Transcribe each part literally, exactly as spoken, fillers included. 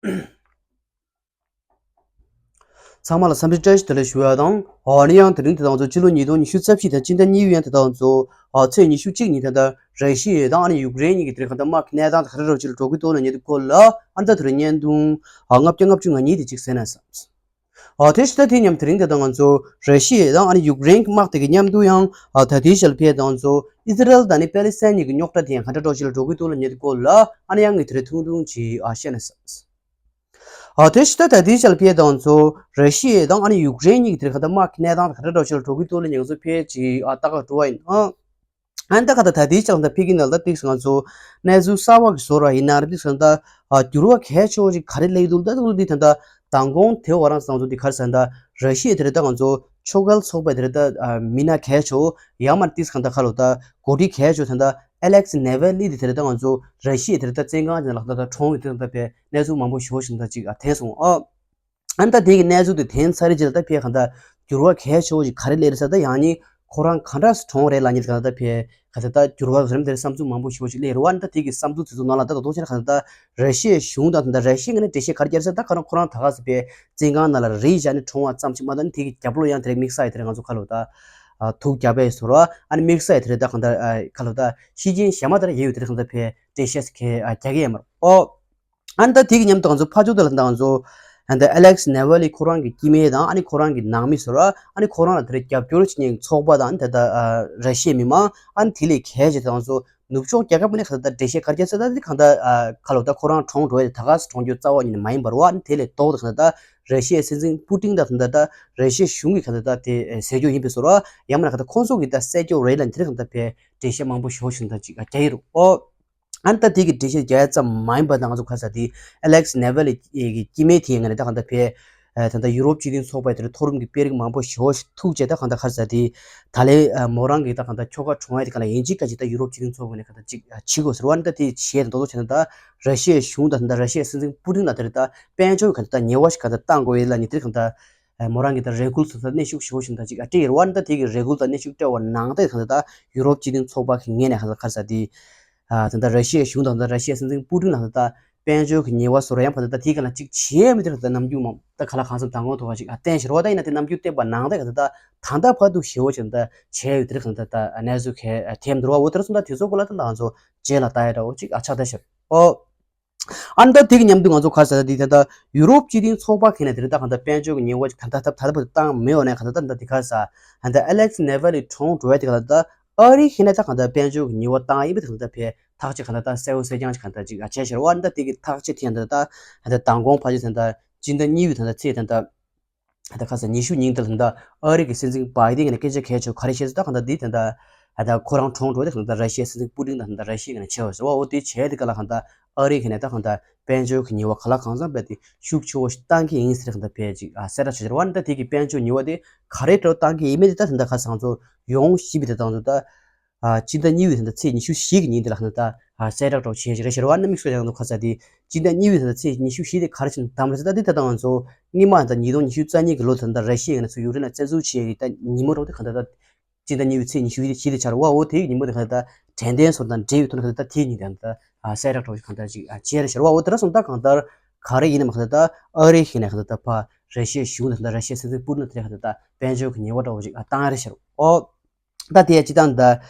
ཚང་མ་ལ་འཚམས་འདྲི་བཀྲ་ཤིས་བདེ་ལེགས་ཞུ་ཡ་དང་། ཨ་ནི་ཡང་དེ་རིང་དེ་དང་ཚོ་ཕྱི་ལོ་ཉིས་སྟོང་ཉི་ཤུ་རྩ་བཞི་དང་སྤྱི་ཟླ་གཉིས་པའི་ཡང་དེ་དང་ཚོ་ཨ་ཚེས་ཉི་ཤུ་གཅིག་ཉིན་དེ་ལྟར་ར་ཤི་ཡ་དང་ཨ་ནི་ཡུཀ་རེན་གཉིས་ཀྱི་དེ་རིང་གང་ལྟར་དམག་གི་གནས་སྟངས་དེ་ག་རེ་འདྲ་ཅིག་ལ་འགྲོ་གི་འདུག་ལབ་ཉེ་དུ་སྐོར་ལ་ཨ་ནི་ད་དེ་རིང་བརྙན་ཐུང་ཨ་ལྔ་བརྒྱ་ལྔ་བཅུ་ང་གཉིས་དེ་ཅིག་གསན་ན་བསམ། ཨ་དེ་ཕྱི་ཟླ་དེའི་མཉམ་དེ་རིང་དེ་དང་ང་ཚོ་ར་ཤི་ཡ་དང་ཨ་ནི་ཡུཀ་རེན་གྱི་དམག་དེ་གི་མཉམ་དུ་ཡང་ཨ་ད་ལྟའི་ཆར་ལ་ཕེབས་དང་ཚོ་ཨི་སི་རལ་དང་ཨ་ནི་པེ་ལི་སི་ཐན་གཉིས་ཀྱི་རྙོག་དྲ་དེ་ཡང་ག་འདྲ་འདྲ་ཅིག་ལ་འགྲོ་གི་འདུག་ལབ་ཉེ་དུ་སྐོར་ལ་ཨ་ནི་ཡང་ངས་དེ་རིང་ཐུང་ཐུང་ཅིག་ཨ་བཤད་ན་བསམ། ཨ་དེ་ཕྱི་ཟླ་ད་ལྟའི་ཆར་ལ་ཕེབས་དང་ཚོ་ར་ཤི་ཡ་དང་ཨ་ནི་ཡུཀ་རེན་གཉིས་ཀྱི་དེ་རིང་གང་ལྟར་དམག་གི་གནས་སྟངས་ག་འདྲ་འདྲ་ཅིག་ལ་འགྲོ་གི་འདུག་ལབ་ཉེ་ང་ཚོ་ཕལ་ཆེར་ཨ་ལྟ་ག་འགྲོ་བ་ཡིན་ཨ། ཨ་ནི་ད་ག་ད་ད་ལྟའི་ཆར་ད་ཕ་གི་ནང་ལ་ཏིག་ང་ཚོ་གནས་ཚུལ་གསར་བ་གི་བཟོ་ར་ཡིན་ན་ར་ཏིག་ད་ཨ་འགྱུར་བ་གལ་ཆེ་བོ་ཞིག་ག་རེ་སླེབས་འདུག་ད་ད་འདི་ད་ད་མདང་དགོང་དེ་བ་རང་ང་ཚོ་འདི་ག་རེ་ཟེར་ད་ར་ཤི་ཡ་དེ་རེད་ད་ང་ཚོ་ཕྱོགས་འགལ་ཚོགས་པ་དེ་རེད་ད་ཨ་མི་སྣ་གལ་ཆེ་བོ་ཡང་མ་ཏིག་ད་ཁ་ལོ་ད་འགོ་ཁྲིད་གལ་ཆེ་བོ་ད་ད་ཨེ་ལེག་སི་ནེ་ཝལ་ལི་དེ་དེ་རེད་ད་ང་ཚོ་ར་ཤི་ཡ་དེ་རེད་ད་བཙོན་ཁང་ཅིག་ནང་ལ་ད་ད་གྲོངས་ཡོད་དེ་ད་ད་ཕེ་གནས་ཚུལ་མང་པོ་ཞེ་བོ་ཞིག་ད་ཅིག་ཨ་ཐོན་སོང་ཨ། ཨ་ནི་ད་དེ་གི་གནས་ཚུལ་དེ་ཐོན་ཚར་རྗེས་ལ་ད་ཕེ་གང་ལྟར་འགྱུར་བ་གལ་ཆེ་བོ་ཞིག་ག་རེ་སླེབས་རེད་ཟེར་ད་ཡང་ནི་ཁོ་རང་གང་འདྲ་སེ་གྲོངས་རེད་ལབ་ཉེ་གང་ལྟར་ད་ཕེ་གང་ལྟར་ད་འགྱུར་བ་ཟེར་ན་དེ་བསམ་ཚུལ་མང་པོ་ཞེ་བོ་ཞིག་སླེབས་རེད་བ། ཨ་ནི་ད་དེ་གི་བསམ་ཚུལ་དེ་ཚོ་ནང་ལ་ད་ད་དོག་ཆེན་གང་ལྟར་ད་ར་ཤི་ཡའི་གཞུང་དང་ད་ལྟ་ར་ཤི་ཡའི་ངོས་ནས་འགྲེལ་བཤད་ག་རེ་བརྒྱབ་ཟེར་ད་ཁོ་རང་ཁོ་རང་ད་ག་ཟེ་ཕེ་བཙོན་ཁང་ནང་ལ་རེད་བཞག་ནས་གྲོངས་པ་ཙམ་ཞིག་མ་གཏོགས་ནི་དེ་གི་རྒྱབ་ལོགས་ཡང་དེ་རེད་དམིགས་བསལ་ཡ་དེ་རེད་ང་ཚོ་ཁ་ལོ་ད་ཐུགས་རྒྱབ་པའི་ཟེར་བ་ཨ་ནི་དམིགས་བསལ་ཡ་དེ་རེད་ད་གང་ལྟར་ཁ་ལོ་ད་ཤི་རྐྱེན་གཞན་མ་ད་ར་ཡོད་དེ་རེད་གང་ལྟར་ཕེ་འགྲེལ་བཤད་ཟེར་མཁན་རྒྱག་གི་ཡོད་མ་རེད་ཨོ། ཨ་ནི་ད་དེ་གི་མཉམ་དུ་ང་ཚོ་ཕར་ཕྱོགས་དེ་ལ་ད་ང་ཚོ་ཨ་ནི་ད་ཨེ་ལེག་སི་ནེ་ཝལ་ལི་ཁོ་རང་གི་སྐྱེ་དམན་དང་ཨ་ནི་ཁོ་རང་གི་ནང་མི་ཟེར་བ་ཨ་ནི་ཁོ་རང་ལ་དེ་རིང་རྒྱབ་སྐྱོར་བྱེད་མཁན་ཚོགས་པ་དང་ཨ་ནི་ད་ལྟ་ར་ཤི་ཡའི་མི་མང་ཨ་ནི་དེ་ལས་གལ་ཆེ་ད་ང་ཚོ་ནུབ་ཕྱོགས་རྒྱལ་ཁབ་ནས་ག་ད་ལྟ་འགྲེལ་བཤད་ག་རེ་བརྒྱབ་ཟེར་ད་དེ་གང་ལྟར་ཁ་ལོ་ད་ཁོ་རང་གྲོངས་འགྲོ་ཡ་དེ་ད་ག་སེ་གྲོངས་རྒྱུ་རྩ་བ་ཉིད་ནས་མ་ཡིན་པ་རེད་བ། ཨ་ནི་དེ་ལས་ལྡོག་ད་གང་ལྟར་ར་ཤི་ཡའི་སྲིད་འཛིན་པུ་ཏིན་དང་གང་ལྟར་ར་ཤི་ཡའི་གཞུང་གི་གང་ལྟར་དེ་ཟེར་རྒྱུ་ཡིན་པའི་ཟེར་བ་ཡང་མིན་ན་གང་ལྟར་ཁོང་ཚོ་གི་ད་བསད་རྒྱུ་རེད་ལབ་དེ་རིང་གང་ལྟར་ཕེ་འགྲེལ་བཤད་མང་པོ་ཞེ་བོ་ཞིག་ད་ཅིག་རྒྱག་གི་རེད་ཨོ། ཨ་ནི་ད་དེ་གི་འགྲེལ་བཤད་རྒྱག་ཡ་ཙམ་མ་ཡིན་པ་ད་ང་ཚོ་ག་ཟེར་དེ་ཨེ་ལེག་སི་ནེ་ཝལ་ལི་གི་སྐྱེ་དམན་དེའི་ངོས་ནས་ད་གང་ལྟར་ཕེ་ད་ལྟ་ཡུ་རོབ་སྤྱི་མཐུན་ཚོགས་པའི་དེར་མཐོ་རིམ་གྱི་དཔོན་རིགས་མང་པོ་ཞེ་བོ་ཞིག་ཐུག་བྱས་ད་གང་ལྟར་ག་ཟེར་དེ་ད་ལན་མོ་རང་གི་ད་གང་ལྟར་ཁྱོ་ག་གྲོངས་ཡ་དེ་ག་ལ་ཡིན་གཅིག་ག་གཅིག་ད་ཡུ་རོབ་སྤྱི་མཐུན་ཚོགས་པའི་ངོས་ནས་གང་ལྟར་གཅིག་བྱེད་དགོས་ཟེར་བ་ནི་ད་དེ་བྱས་ད་མདོག་མདོག་བྱས་ན་ད་ར་ཤི་ཡའི་གཞུང་ད་ད་ར་ཤི་ཡའི་སྲིད་འཛིན་པུ་ཏིན་ལ་དེར་ད་དཔལ་འབྱོར་གི་གང་ལྟར་ད་ཉེས་པ་ཞིག་གང་ལྟར་བཏང་དགོས་ཡ་ལ་ནི་དེར་གང་ལྟར་མོ་རང་གི་ད་རེ་སྐུལ་སོང་ད་གནོན་ཤུགས་ཞེ་བོ་ཞིག་ད་ཅིག་སྤྲད་ཡོད་རེད་བ། ནི་ད་དེ་གི་རེ་སྐུལ་དང་གནོན་ཤུགས་སྤྲད་པ་ནང་ད་གང་ལྟར་ད་ཡུ་རོབ་སྤྱི་མཐུན་ཚོགས་པ་གི་ངོས་ནས་གང་ལྟར་ག་ཟེར་དེ་ད་ལྟ་ར་ཤི་ཡའི་གཞུང་དང་ད་ལྟ་ར་ཤི་ཡའི་སྲིད་འཛིན་པུ་ཏིན་ལ་ད་ལྟ་དཔལ་འབྱོར་གྱི་ཉེས་པ་བཟོ་ར་ཡང་ཕ་ད་ད་དེའི་སྒང་ལ་གཅིག་བྱས་མི་དེ་ལ་ད་ལྟ་རྣམ་འགྱུར་མང་ད་ག་ལ་གང་འཚམ་མདང་དགོང་ཐོག་ཁ་ཅིག་ཨ་བསྟན་ཤར་བ་ད་ཡིན་ན་དེ་རྣམ་འགྱུར་བསྟན་པ་ནང་ད་ག་ད་ད་ད་ལྟ་བར་དུ་ཞེ་བོ་ཅིག་ད་བྱས་ཡོད་དེ་རེད་གང་ད་ད་གནས་ཚུལ་གལ་ཐེབས་འདུག་བ། འོ་དེ་ར་སོང་ད་དེ་ཚོ་སྐོར་ལ་ད་ང་ཚོ་རྗེས་ལ་ལྟ་ཡ་འདྲ་བོ་ཅིག་ཨ་ཆགས་ད་ཤར་ཨོ། ཨ་ནི་ད་དེ་གི་མཉམ་དུ་ང་ཚོ་ག་ཟེར་ད་དེ་ད་ད་ཡུ་རོབ་སྤྱི་མཐུན་ཚོགས་པ་གི་ནས་དེ་རེད་ད་གང་ད་དཔལ་འབྱོར་གྱི་ཉེས་པ་ཅིག་ད་ད་ད་ད་བར་དུ་བཏང་མེད་བ་ནས་གང་ད་ད་ད་དེ་ག་ཟེར་ད་ད་ཨེ་ལེག་སི་ནེ་ཝལ་ལི་གྲོངས་འགྲོ་བ་དེ་ག་ད་ད་ཨ་རི་ཧི་ནས་ད་གང་ད་དཔལ་འབྱོར་གྱི་ཉེས་པ་བཏང་ཡིན་པ་དེ་གང་ད་ཕེ་ཐག་གཅོད་གང་ད་ད་གསལ་བོ་གསལ་རྐྱང་ཅིག་གང་ད་ཅིག་ཨ་བྱས་ཤར་བ། ཨ་ནི་ད་དེ་གི་ཐག་གཅོད་དེ་ཡང་ད་ད་ད་ད་མདང་དགོང་ཕ་ཅིག་ད་ད་སྤྱི་ཟླ་གཉིས་པའི་ད་ད་ཚེས་ད་ད་ད་ག་ཟེར་ཉི་ཤུ་ཉིན་དེ་ལ་ད་ཨ་རི་གི་སྲིད་འཛིན་བྷའི་ཌེན་གྱི་ནས་སྐད་ཆ་གལ་ཆེ་བ་ག་རེ་བཤད་ཟེར་ད་གང་ལྟར་འདི་ད་ལྟ་ད་ཁོ་རང་གྲོངས་འགྲོ་དེ་གང་ལྟར་ར་ཤི་ཡའི་སྲིད་འཛིན་པུ་ཏིན་དང་ད་ལྟ་ར་ཤི་ཡའི་ནས་བྱས་པ་ཟེར་བ། འོ་དེ་བྱས་དེ་ག་ལ་གང་ལྟར་ཨ་རི་གི་ནས་ད་གང་ལྟར་དཔལ་འབྱོར་གྱི་ཉེས་པ་ག་ལ་གང་འཚམ་རྦད་དེ་ཤུགས་ཆེ་བོ་ཞིག་བཏང་གི་ཡིན་ཟེར་གང་ལྟར་བས་ཅིག་ཨ་གསལ་བསྒྲགས་བྱས་ཟེར་བ། ནི་ད་དེ་གི་དཔལ་འབྱོར་ཉེས་པ་དེ་ག་རེ་འདྲ་བཏང་གི་ཡིན་མིན་དེ་ད་ད་ལྟ་ཁ་སང་ཚོ་ཡོང་ཞིབ་པའི་དེ་དང་ཚོ་ད། ཨ་སྤྱི་ཟླ་གཉིས་པའི་ད་ལྟ་ཚེས་ཉི་ཤུ་བཞི་གི་ཉིན་དེ་ལ་ད་ལྟ་ཨ་གསལ་བསྒྲགས་འདྲ་བོ་བྱས་ཤིག་རེད་ཤར་བ། ནི་དམིགས་བསལ་ཡང་ནོ་ཁ་ས་དེ་སྤྱི་ཟླ་གཉིས་པའི་ད་ལྟ་ཚེས་ཉི་ཤུ་བཞི་དེ་ག་རེ་བྱས་ནས་བདམས་རེད་ཟེར། ད་འདི་ད་ལྟ་ང་ཚོ་སྔོན་མ་ད་ཉིས་སྟོང་ཉི་ཤུ་རྩ་གཉིས་ཀྱི་ལོ་ད་ལྟ་ར་ཤི་ཡའི་ནས་ཚུར་ཡུཀ་རེན་ལ་བཙན་འཛུལ་བྱས་ཡི་ད་ཉིན་མོ་འདྲ་བོ་དེ་ག་ད་ལྟ་སྤྱི་ཟླ་གཉིས་པའི་ཚེས་ཉི་ཤུ་བཞི་དེ་ཆགས་རེད་བ། འོ་དེ་གི་ཉིན་མོ་དེ་ག་ད་ལྟ་དྲན་རྟེན་སོགས་དང་འབྲེལ་བའི་ཐོག་ནས་ག་ད་ལྟ་དེའི་ཉིན་དེ་ག་ད་ལྟ་ཨ་གསལ་བསྒྲགས་འདྲ་བོ་ཞིག་ག་ད་ཅིག་ཨ་བྱས་རེད་ཤར་བ། འོ་དེ་འདྲ་སོང་ད་གང་ལྟར་ག་རེ་ཡིན་ནམ་ག་ད་ལྟ་ཨ་རི་གི་ནས་ག་ད་ལྟ་ཕ་ར་ཤི་ཡའི་གཞུང་དང་ད་ལྟ་ར་ཤི་ཡའི་སྲིད་འཛིན་པུ་ཏིན་དེ་ག་ད་ལྟ་དཔལ་འབྱོར་གྱི་ཉེས་པ་འདྲ་བོ་ཞིག་ཨ་བཏང་ཡ་རེད་ཤར་བ། འོ། ད་དེ་ཡ་སྤྱི་བཏང་ད་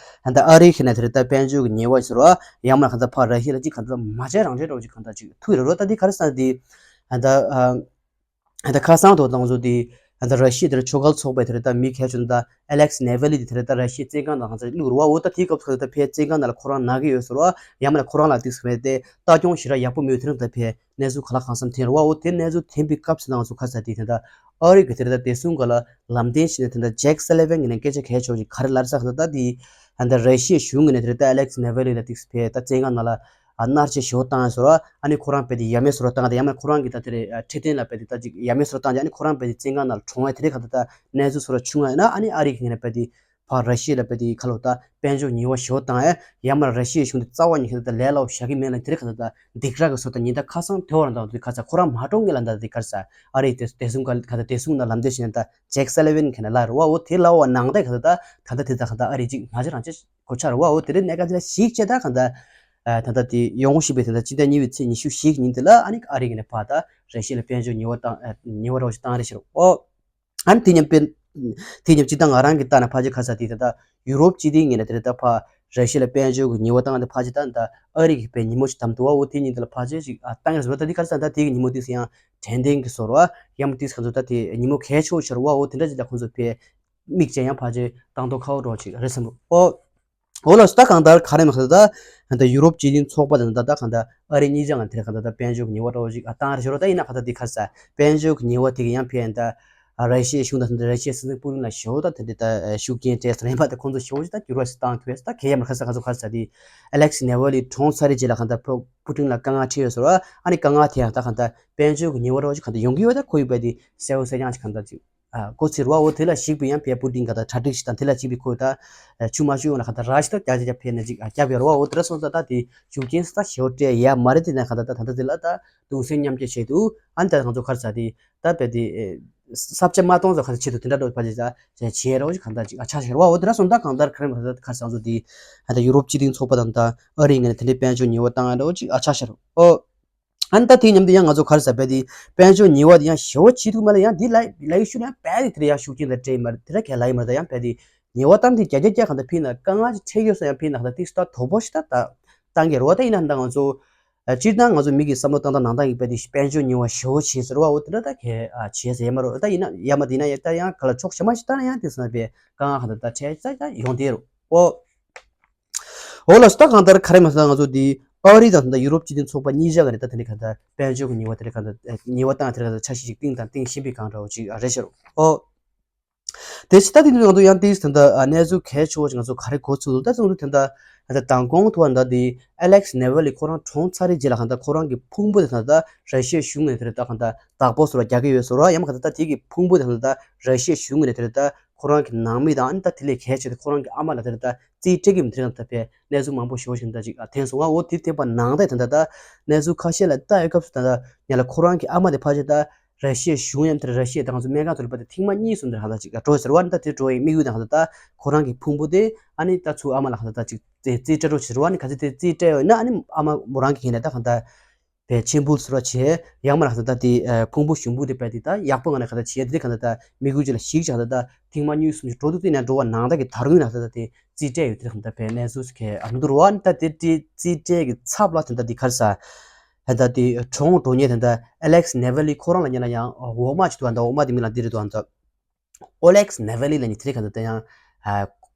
ད་ཨ་རི་ཁེ་ན་དེ་རེད། ད་དཔལ་འབྱོར་གྱི་ཉེས་པ་ཟེར་བ་ཡང་མ་གང་ལྟར་ཕར་ར་ཤི་ཡ་ལ་ཅིག་གང་ལྟར་མ་བྱས་རང་བྱས་འདྲ་བོ་ཅིག་གང་ལྟར་ཅིག་ཐུག་ཡོད་རེད་བ། ད་འདི་ག་རེ་ཟེར་ན་འདི་ད་ད་ཁ་སང་དུ་དང་ཚོ་འདི་ད་ར་ཤི་ཡ་དེར་ཕྱོགས་འགལ་ཚོགས་པའི་དེ་རེད། ད་མི་གལ་ཆེ་ད་ཨེ་ལེག་སི་ནེ་ཝལ་ལི་འདི་དེ་རེད། ད་ར་ཤི་ཡའི་བཙོན་ཁང་ནང་གང་ལྟར་བླུགས་རེད་བ། འོ་ད་དེའི་སྐབས་སུ་ད་ཕའི་བཙོན་ཁང་ནང་ལ་ཁོ་རང་ན་གི་ཡོད་ཟེར་བ། ཡང་མ་ལ་ཁོ་རང་ལ་ཏིག་ཟེར་བའི་དེ་ལྟ་སྐྱོང་ཞེ་དྲག་ཡག་པོ་མེད་དེ་རིང་ད་ཕའི་གནས་ཚུལ་ག་ལ་གང་འཚམ་ཐོན་རེད་བ། འོ་དེ་གནས་ཚུལ་ཐོན་པའི་སྐབས་སུ་ནང་ཚོ་ཁ་ས་དེ་དེ་ད་ཨ་རི་གི་དེ་རེད། ད་བདེ་སྲུང་སྒང་ལ་ལམ་སྟོན་བྱས་ནས་དེ་ད་ཇེག་སེ་ལི་ཝན་གྱི་ནས་སྐད་ཆ་གལ་ཆེ་བ་ཞིག་ག་རེ་ལབ་ས་ག་ད་ད་དེ་ད་ར་ཤི་ཡའི་གཞུང་གི་ནས་དེ་རེད། ད་ཨེ་ལེག་སི་ནེ་ཝལ་ལི་ལ་ཏིག་ཕའི་ད་བཙོན་ཁང་ནང་ལ་མནར་གཅོད་ཞེ་པོ་བཏང་ཡ་ཟེར་བ། ཨ་ནི་ཁོ་རང་རྦད་དེ་ཡ་མེད་བཟོ་འདྲ་བཏང་ཡ། ད་ཡང་མ་ཁོ་རང་གི་ད་དེ་རེད་འཕྲོད་བསྟེན་ལ་རྦད་དེ་ད་ཅིག་ཡ་མེད་བཟོ་འདྲ་བཏང་ཡ། ཨ་ནི་ཁོ་རང་རྦད་དེ་བཙོན་ཁང་ནང་ལ་གྲོངས་ཡ་དེ་རེད། ག་ད་ད་གནས་ཚུལ་བཟོ་འདྲ་བྱུང་བ་ཡིན་ན་ཨ་ནི་ཨ་རི་གི་ནས་རྦད་དེ་ཕར་ར་ཤི་ཡ་ལ་རྦད་དེ་ཁ་ལོ་ད་དཔལ་འབྱོར་ཉེས་པ་ཞེ་པོ་བཏང་ཡ། ཡང་མ་ར་ཤི་ཡའི་གཞུང་དེ་རྩ་བ་ཉིད་ཀྱིས་ད་ལས་སླ་བོ་བཞག་གི་མེད་ལ་དེ་རེད། ག་ད་ད་སྡིགས་ར་གི་བཟོ་འདྲ་ཉིན་ད་ཁ་སང་དེ་བར་འདང་དུ་ཁ་ས་ཁོ་རང་མ་གྲོངས་ངེས་ལ་འདང་དེ་ག་རེ་ཟ། ཨ་རི་དེ་བདེ་སྲུང་ག་ད་བདེ་སྲུང་ནང་ལམ་སྟོན་བྱས་ནས་ད་ཇེག་སེ་ལི་ཝན་ག་ནས་ལབ་རེད་བ། འོ་དེ་ལབ་པ་ནང་ད་ག་ད་ད་ད་ད་དེ་ད་ག་ད་ཨ་རི་ཅིག་མ་བྱེད་རང་བྱེད་གོ་ཆ་རེད་བ། འོ་དེ་རིང་གནད་འགག་དེ་ལ་ཞིག་བྱས་ད་ག་ད་ ཨ་ད་ལྟ་དེ་ཡོང་སྲིད་པའི་ད་ལྟ་སྤྱི་ཟླ་གཉིས་པའི་ཚེས་ཉི་ཤུ་བཞི་གི་ཉིན་དེ་ལ་ཨ་ནི་ཨ་རི་གི་ནས་ཕར་ད་ར་ཤི་ཡ་ལ་དཔལ་འབྱོར་ཉེས་པ་བཏང་ཨ་ཉེས་པ་འདྲ་བོ་ཞིག་བཏང་རེད་ཤག་ཨོ། ཨ་ནི་དེ་མཉམ་དཔེ་དེ་མཉམ་སྤྱིར་བཏང་ང་རང་གི་ལྟ་ན་ཕལ་ཆེར་ཁ་ས་དེ་ད་ལྟ་ཡུ་རོབ་སྤྱི་བདེ་ངོས་ནས་དེ་རེད་ད་ཕར་ར་ཤི་ཡ་ལ་དཔལ་འབྱོར་གྱི་ཉེས་པ་བཏང་དེ་ཕལ་ཆེར་ད་ད་ཨ་རི་གི་དཔེ་ཉིན་མོ་ཞིག་བདམས་འདུག་བ། འོ་དེ་ཉིན་དེ་ལ་ཕལ་ཆེར་ཞིག་ཨ་བཏང་ཡོད་ཟེར་བ། ད་དེ་ག་རེ་ཟེར་ན་ད་དེ་གི་ཉིན་མོ་དེ་ཡང་དྲན་རྟེན་གྱི་བཟོ་འདྲ་ཡང་མ་དེ་ག་ཚོད་ད་དེ་ཉིན་མོ་གལ་ཆེ་བོ་ཆགས་རེད་བ། འོ་དེ་འདྲ་ཅིག་ད་ཁོང་ཚོ་དཔེ་མིག་ཅན་ཡང་ཕལ་ཆེར་བཏང་མདོག་ཁ་པོ་འདྲ་བོ་ཅིག་རེད་བསམ་འདུག་ཨོ། འོ་ལགས་སོ། ད་གང་ལྟར་ག་རེ་མ་ཟེར་ད་ད་ཡུ་རོབ་སྤྱི་མཐུན་ཚོགས་པ་དང་ད་ད་གང་ལྟར་ཨ་རི་གཉིས་ཆ་ང་དེར་གང་ལྟར་ད་དཔལ་འབྱོར་གྱི་ཉེས་པ་འདྲ་བོ་ཞིག་ཨ་བཏང་རེད་ཤག་རོ། ད་ཡིན་ན་གང་ལྟར་དེ་ག་རེ་ཟེར་དཔལ་འབྱོར་གྱི་ཉེས་པ་དེ་གི་ཡང་ཕན་ད་ཨ་ར་ཤི་ཡའི་གཞུང་དང་ད་ར་ཤི་ཡའི་སྲིད་འཛིན་པུ་ཏིན་ལ་ཞེ་པོ་ད་དེ་འདྲ་ད་ཤུགས་རྐྱེན་སྤྲད་ས་རེད་པ། ད་ཁོང་ཚོ་ཞེ་པོ་ཞིག་ད་འགྱུར་བ་ཞིག་བཏང་ཐུབ་ཡས་ད་གལ་ཡ་མ་ག་ས་ག་ཚོད་ག་རེ་ཟེར་དེ་ཨ་ལེག་སི་ནེ་ཝལ་ལི་གྲོངས་ཚར་རེད་རྗེས་ལ་གང་ལྟར་པུ་ཏིན་ལ་དཀའ་ངལ་འཕྲད་ཡོད་ཟེར་བ། ཨ་ནི་དཀའ་ངལ་དེ་ཡང་ད་གང་ལྟར་དཔལ་འབྱོར་གྱི་ཉེས་པ་འདྲ་བོ་ཞིག་གང་ལྟར་ཡོང་གི་ཡོད་ད་ཁོ་ཡོད་པ་དེ་གསལ་པོ་གསལ་རྐྱང་ཞིག་གང་ལྟར་ཅིག་ཨ་གོ་ཚེ་རུ་བ། འོ་དེ་ལ་གཞིགས་པའི་ཡང་ཕེ་པུ་ཏིན་ག་ད་གྲ་སྒྲིག་ཞིག་དང་དེ་ལ་གཞིགས་པའི་ཁོ་ད་ཆུ་མ་ཤུ་ཡོང་ན་ག་ད་ར་ཞིག་ད་རྒྱ་རྒྱ་ཕེ་ན་ཅིག་ཨ་རྒྱབ་ཡོད་རུ་བ། འོ་དེ་ར་སོང་ད་ད་དེ་ཞུ་རྐྱེན་ས་ཞེ་པོ་སྤྲད་ཡ་མ་རེད། དེ་ན་ག་ད་ད་ད་ད་དེ་ལ་ད་གདུང་སེམས་མཉམ་སྐྱེད་བྱེད་དུ་ཨ་ནི་ད་ང་ཚོ་ག་རེ་ཟེར་དེ་ད་བེ་དེ་ས་ཆ་མ་གཏོང་ཚོ་ག་ཚོད་བྱེད་དུ་དེ་འདྲ་འགྲོ་བ་ཅིག་ད་བྱེད་ར་བ་ཅིག་ག་ད་ཅིག་ཨ་ཆ་ཤར་བ། འོ་དེ་ར་སོང་ད་གང་ལྟར་ག་རེ་མ་ད་ག་རེ་ཟེར་ཚོ་དེ་ཨ་ད་ཡུ་རོབ་སྤྱི་མཐུན་ཚོགས་པ་དང་ད་ཨ་རི་ངོས་ནས་དེ་འདྲའི་དཔལ་འབྱོར་ཉེས་པ་བཏང་ཡ་འདྲ་བོ་ཅིག་ཨ་ཆ་ཤར་འོ། ཨ་ནི་ད་དེའི་མཉམ་དུ་ཡང་ང་ཚོ་ག་རེ་ཟེར་བས་དེ་དཔལ་འབྱོར་ཉེས་པ་དེ་ཡང་ཞེ་པོ་བྱེད་ཐུབ་མ་ལ་ཡང་དེ་ལ་ལ་ཡི་ཤུ་ཡང་བས་དེ་དེར་ཡང་ཤུགས་རྐྱེན་དང་སྤྲད་མ་རེད། དེ་ར་གས་ལ་ཡི་མ་རེད། ད་ཡང་བས་དེ་ཉེས་པ་བཏང་དེ་རྒྱ་རྒྱ་རྒྱ་གང་ལྟར་ཕིན་ན་དཀའ་ངལ་ཅིག་འཕྲད་ཡོད་ས་ཡང་ཕིན་ན་གང་ལྟར་ཏིག་ཏ་དོ་པོ་ཞིག་ད་ད་བཏང་གི་རེད་བ། ད་ཡིན་ན་ད་ང་ཚོ་སྤྱིར་བཏང་ང་ཚོ་མི་གི་བསམ་བློ་བཏང་སྟངས་ནང་ལྟར་ཡིན་པས་དེ་དཔལ་འབྱོར་ཉེས་པ་ཞེ་པོ་བྱེད་ཟེར་བ། འོ་དེ་འདྲ་ད་གས་བྱེད་ཟེར་ཡ་མ་རེད། ད་ཡིན་ན་ཡ་མ་དེ་ཡིན་ན་ཡ་ད་ཡང་ག་ལ་ཕྱོགས་ཞེ་མ་ཞིག་ད་ན་ཡང་དེ་ས་ན་བས་དཀའ་ངལ་གང་ལྟར་ད་འཕྲད་ད་ཡང་ཡོང་དེ་རེད་འོ། འོ་ལགས་སོ། ད་གང་ལྟར་ག་རེ་མ་ཟེར་ན་ང་ཚོ་འདི་ཨ་རི་དང་ད་ཡུ་རོབ་སྤྱི་མཐུན་ཚོགས་པ་གཉིས་ཆ་ག་རེ་ད་དེ་འདྲ་གང་ལྟར་དཔལ་འབྱོར་གྱི་ཉེས་པ་དེ་འདྲ་གང་ལྟར་ཉེས་པ་བཏང་དེ་འདྲ་གང་ལྟར་འཆར་གཞི་ཅིག་བཏིང་དང་བཏིང་བཞིན་པའི་སྒང་འདྲ་བོ་ཅིག་རེད་ཤག་རོ། ཨོ། དེ་ཕྱི་ད་དེ་འདྲ་ང་ཚོ་ཡང་ཏིས་ད་ལྟ་གནས་ཚུལ་གལ་ཆེ་བོ་ཅིག་ང་ཚོ་ག་རེ་གོ་ཚུལ་ད་ཚོ་ད་ལྟ་ད་མདང་དགོང་ཐུག་པ་ད་འདི་ཨ་ལེག་སི་ནེ་ཝལ་ལི་ཁོ་རང་གྲོངས་ཚར་རེད་རྗེས་ལ་གང་ལྟར་ཁོ་རང་གི་ཕུང་པོ་དེ་ད་ལྟ་ར་ཤི་ཡའི་གཞུང་ནས་དེ་རེད་ད་གང་ལྟར་བདག་པོ་སོར་བ་རྒྱག་གི་ཡོད་སོར་བ་ཡང་མ་གང་ལྟར་ད་དེ་གི་ཕུང་པོ་དེ་གང་ལྟར་ར་ཤི་ཡའི་གཞུང་ནས་དེ་རེད་ད། ཁོ་རང་གི་ནང་མི་དང་ཨ་ནི་ད་དེ་ལས་གལ་ཆེ་ཏེ་ཁོ་རང་གི་ཨ་མ་ལ་དེ་ལ་ད་རྩིས་སྤྲད་ཀྱི་མི་དེ་རིང་ད་ཕེ་གནས་ཚུལ་མང་པོ་ཞེ་པོ་ཞིག་ད་ཅིག་ཐོན་སོང་ང་། འོ་དེ་ཐེབས་པ་ནང་ད་དེ་འདྲ་ད་གནས་ཚུལ་ཁ་ཤས་ལ་ལྟ་ཡོད་སྐབས་སུ་ད་ད་ཉ་ལ་ཁོ་རང་གི་ཨ་མ་དེ་ཕལ་ཆེར་ད་ར་ཤི་ཡའི་གཞུང་ཡང་དེ་ར་ཤི་ཡ་ད་ང་ཚོ་སྨན་ཁང་དུ་ལ་པ་དེ་ཐེངས་མ་གཉིས་གསུམ་དེ་ཧ་ད་ཅིག་འགྲོ་ཟེར་བ་ནི་ད་དེ་འགྲོ་ཡི་དམིགས་ཡུལ་ད་ཧ་ད་ད་ཁོ་རང་གི་ཕུང་པོ་དེ་ཨ་ནི་ད་ཚུར་ཨ་མ་ལ་ཧ་ད་ད་ཅིག་རྩིས་རྩིས་སྤྲད་རོགས་ཟེར་བ་ནི་ག་ཚོད་དེ་རྩིས་སྤྲད་ཡོད་ན་ཨ་ནི་ཨ་མ་མོ་རང་གི་ཁེ་ནས་ད་ཧ་ད། པའི་ཆེན་པོ་ཟེར་བ་བྱས་ཡང་མ་ལགས་ད་ལྟ་དེ་ཕུང་པོ་ཞུམ་པོ་དེ་པའི་དེ་ད་ཡག་པོ་ངང་ནས་ག་ད་བྱས་དེ་ག་ད་ད་མི་དགོས་ཅི་ལ་ཞིག་ཅག་ད་ད་ཐེངས་མ་གཉིས་གསུམ་ཞིག་འགྲོ་འདུག་དེ་ནས་འགྲོ་བ་ནང་ད་གི་ད་རུང་ན་ད་ད་དེ་རྩིས་སྤྲད་ཡོད་དེ་ག་ད་པའི་གནས་ཚུལ་ག་ཨ་མདོ་རུ་བ་ད་དེ་དེ་རྩིས་སྤྲད་ཀྱི་ཚབ་ལ་ད་ད་དེ་གར་ས་ད་ད་དེ་གྲོངས་འགྲོ་ཉེ་ད་ད་ཨ་ལེག་སི་ནེ་ཝལ་ལི་ཁོ་རང་ལ་ཉེ་ལ་ཡང་འོག་མ་ཅིག་འདུག་ད་འོག་མ་དེ་མི་ལ་འདི་རེད་འདུག་ད། ཨོ་ལེག་སི་ནེ་ཝེ་ལི་ལ་ནི་དེ་རིང་ག་ད་ད་ཡང་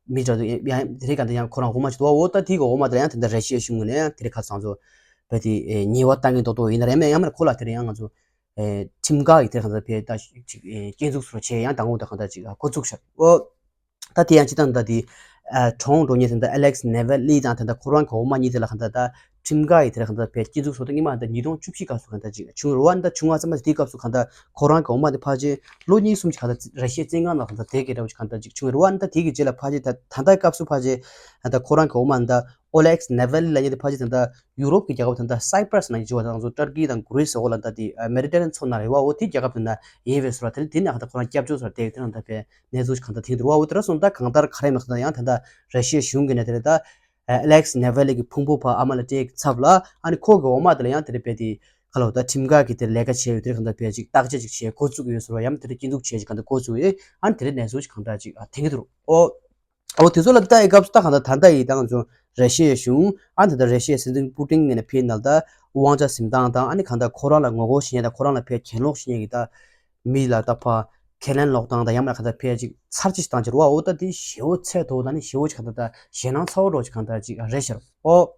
མི་འདྲ་འདུག་ཡང་དེ་རིང་ག་ད་ཡང་ཁོ་རང་འོག་མ་ཅིག་འདུག་འོ་ད་དེ་གི་འོག་མ་དེ་ལ་ཡང་དེ་འདྲ་ར་ཤི་ཡའི་གཞུང་ངོས་ནས་ཡང་དེ་རིང་ཁ་སང་ཚོ་བས་དེ་ཉེས་པ་བཏང་གི་འདུག་འདུག་ཡིན་ན་རེད་མེད་ཡང་མ་ཁོ་ལ་དེ་རིང་ཡང་ང་ཚོ་ཁྲིམས་འགལ་གྱི་དེ་རིང་ག་ད་བས་ད་ཅིག་སྐྱོན་འཛུགས་སོར་བྱས་ཡང་དང་པོ་ད་ག་ད་ཅིག་འགོ་བཙུགས་ཤག་འོ་ད་དེ་ཡང་སྤྱི་བཏང་ད་དེ་གྲོངས་འགྲོ་ཉེ་དེ་འདྲ་ཨ་ལེག་སི་ནེ་ཝེ་ལི་དང་དེ་འདྲ་ཁོ་རང་གི་འོག་མ་གཉིས་དེ་ལ་ག་ད་ད། ཁྲིམས་འགལ་ཡི་དེར་གང་ལྟར་བས་སྤྱི་ཚོགས་སོ་ད་སྔོན་མ་གང་ལྟར་ཉིས་སྟོང་བཅུ་བཞི་སྐབས་སུ་གང་ལྟར་ཅིག་བྱུང་རུ་བ་ནི་ད་བྱུང་བ་ཙམ་པ་དེའི་སྐབས་སུ་གང་ལྟར་ཁོ་རང་གི་འོག་མ་དེ་ཕལ་ཆེར་ལོ་གཉིས་གསུམ་ཅིག་གང་ལྟར་ར་ཤི་ཡའི་བཙོན་ཁང་ནང་གང་ལྟར་བསྡད་ཀྱི་འདྲ་བོ་ཅིག་གང་ལྟར་ཅིག་བྱུང་རུ་བ་ནི་ད་དེ་གི་རྗེས་ལ་ཕལ་ཆེར་ད་ད་ལྟའི་སྐབས་སུ་ཕལ་ཆེར་གང་ལྟར་ཁོ་རང་གི་འོག་མ་ནི་ད་ཨོ་ལེག་སི་ནེ་ཝེ་ལི་ལབ་མཁན་དེ་ཕལ་ཆེར་ད་ལྟ་ཡུ་རོབ་ཀྱི་རྒྱལ་ཁབ་ད་ལྟ་སའི་པ་ར་སི་ནང་བཞུགས་པ་དང་ཚོ་ཏར་ཀི་དང་གྷི་རི་སི་འོག་ལ་ད་དེ་མེ་ཌི་ཊེ་རེ་ནི་ཡན་མཚོ་ནང་རེད་བ། འོ་དེ་རྒྱལ་ཁབ་དེ་ན་ཡིན་པའི་བཟོ་འདྲ་དེ་དེ་ནས་གང་ལྟར་ཁོ་རང་སྐྱབས་བཅོལ་སོགས་དེ་དེ་ནང་ད་བས་གནས་ཚུལ་གང་ལྟར་ཐེངས་དུ་རུ་བ། འོ་དེ་ར་སོང་ད་གང་ལྟར་ག་རེ་མེད་ཁ་ད་ཡང་ད་ལྟ་ར་ཤི་ཡའི་གཞུང་གི་ནས་དེ་རེད་ད། ཨ་ལེག་སི་ནེ་ཝེ་ལི་གི་ཕུང་པོ་ཕར་ཨ་མ་ལ་སྤྲད་ཀྱི་ཚབ་ལ་ཨ་ནི་ཁོ་གི་འོག་མ་དེ་ལ་ཡང་དེ་རེད་པས་དེ་ཁ་ལོ་ད་ཁྲིམས་འགལ་གྱི་དེར་ལས་ཀ་བྱས་ཡོད་དེ་རེད་གང་ལྟར་བས་ཅིག་བརྟག་དཔྱད་ཅིག་བྱས་འགོ་བཙུགས་ཡོད་ཟེར་བ་ཡང་དེ་རེད་སྐྱིད་སྡུག་བྱས་ཅིག་གང་ལྟར་འགོ་བཙུགས་ཡོད། ཨ་ནི་དེ་རེད་གནས་ཚུལ་ཅིག་གང་ལྟར་ཅིག་ཨ་ཐེངས་དུ་རུ་ཨོ། ཨོ་དེ་ཚོ་ལ་ལྟ་ཡི་སྐབས་སུ་ད་གང་ལྟར་ད་ལྟ་ཡི་ད་ང་ཚོ་ར་ཤི་ཡའི་གཞུང་ཨ་ད་ལྟ་ར་ཤི་ཡའི་སྲིད་འཛིན་པུ་ཏིན་ངོས་ནས་ཕེབས་ནང་ད་དབང་ཆ་འཛིན་སྟངས་དང་ཨ་ནི་གང་ལྟར་ཁོ་རང་ལ་ངོ་རྒོལ་བྱེད་མཁན་དང་ཁོ་རང་ལ་ཕེབས་གྱེན་ལོག་བྱེད་མཁན་གྱི་ད་མི་ལ་ད་ཕར་ཁས་ལེན་ལོག་སྟངས་དང་ཡང་ན་གང་ལྟར་ཕེབས་ཅིག་ཚར་གཅིག་བཏང་ཅིག་རུ་བ། ཨོ་ད་དེ་ཞེ་བོ་ཚད་མཐོ་བོ་ད་ནི་ཞེ་བོ་ཅིག་གང་ལྟར་ད་ཞེད་སྣང་ཚ་བོ་འདྲ་ཅིག་གང་ལྟར་ཅིག་རེད་ཤག་ཨོ།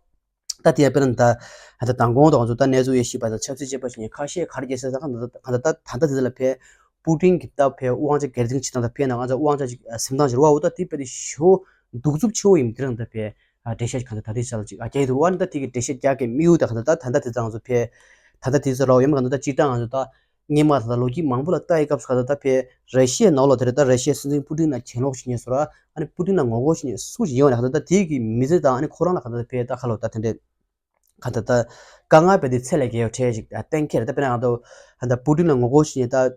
ད་དེ་ཡང་དཔེར་ན་ད་ད་མདང་དགོང་དུ་ང་ཚོ་ད་གནས་ཚུལ་ཡེ་ཤེས་པ་དང་ཆབ་སྲིད་དཔྱད་པ་ཞིག་ནས་ཁ་ཤས་ག་རེ་བརྗོད་ཟེར་ད་གང་ལྟར་ད་ད་ལྟ་དེ་ལ་ཕེབས། པུ་ཏིན་གྱི་ད་ཕེབས་དབང་ཆ་སྒེར་འཛིན་བྱེད་སྟངས་དང་ཕེབས་ན་ང་ཚོ་དབང་ཆ་ཅིག་འཛིན་སྟངས་ཅིག་རུ་བ། འོ་ད་དེ་དཔེ་དེ་ཞོ་གདུག་རྩུབ་ཆེ་བོ་ཡིན་དེ་རང་ད་ཕེབས་འགྲེལ་བཤད་ཅིག་གང་ལྟར་ད་དེ་ཆ་ལ་ཅིག་རྒྱག་ཡི་འདུག་རུ་བ། ནི་ད་དེ་གི་འགྲེལ་བཤད་རྒྱག་གི་དམིགས་ཡུལ་ད་གང་ལྟར་ད་ད་ལྟ་དེ་ད་ང་ཚོ་ཕེབས་ད་ལྟ་དེ་ཚོ་ར་བ་ཡོད་མ་གང་ལྟར་ད་སྤྱིར་བཏང་ང་ཚོ་ད། སྔོན་མ་ད་ལོ་རྒྱུས་མང་པོ་ལ་ལྟ་ཡི་སྐབས་སུ་ག་ད་ད་ཕེ་ར་ཤི་ཡའི་ནང་ལོགས་དེ་རེད་ད་ར་ཤི་ཡའི་སྲིད་འཛིན་པུ་ཏིན་ལ་གྱེན་ལོག་བྱེད་མཁན་ཟེར་བ་ཨ་ནི་པུ་ཏིན་ལ་ངོ་རྒོལ་བྱེད་མཁན་སུ་ཞིག་ཡོད་ན་ག་ད་ད་དེ་གི་མི་ཚེ་དང་ཨ་ནི་ཁོ་རང་ལ་ག་ད་ད་ཕེ་ད་ཁ་ལོ་ད་དེ་འདྲས་ག་ད་ད་དཀའ་ངལ་བས་དེ་ཚད་ལས་བརྒལ་བ་འཕྲད་ཅིག་གཏན་འཁེལ་རེད། ད་དཔེར་ན་ང་ད་ད་པུ་ཏིན་ལ་ངོ་རྒོལ་བྱེད་མཁན་ད་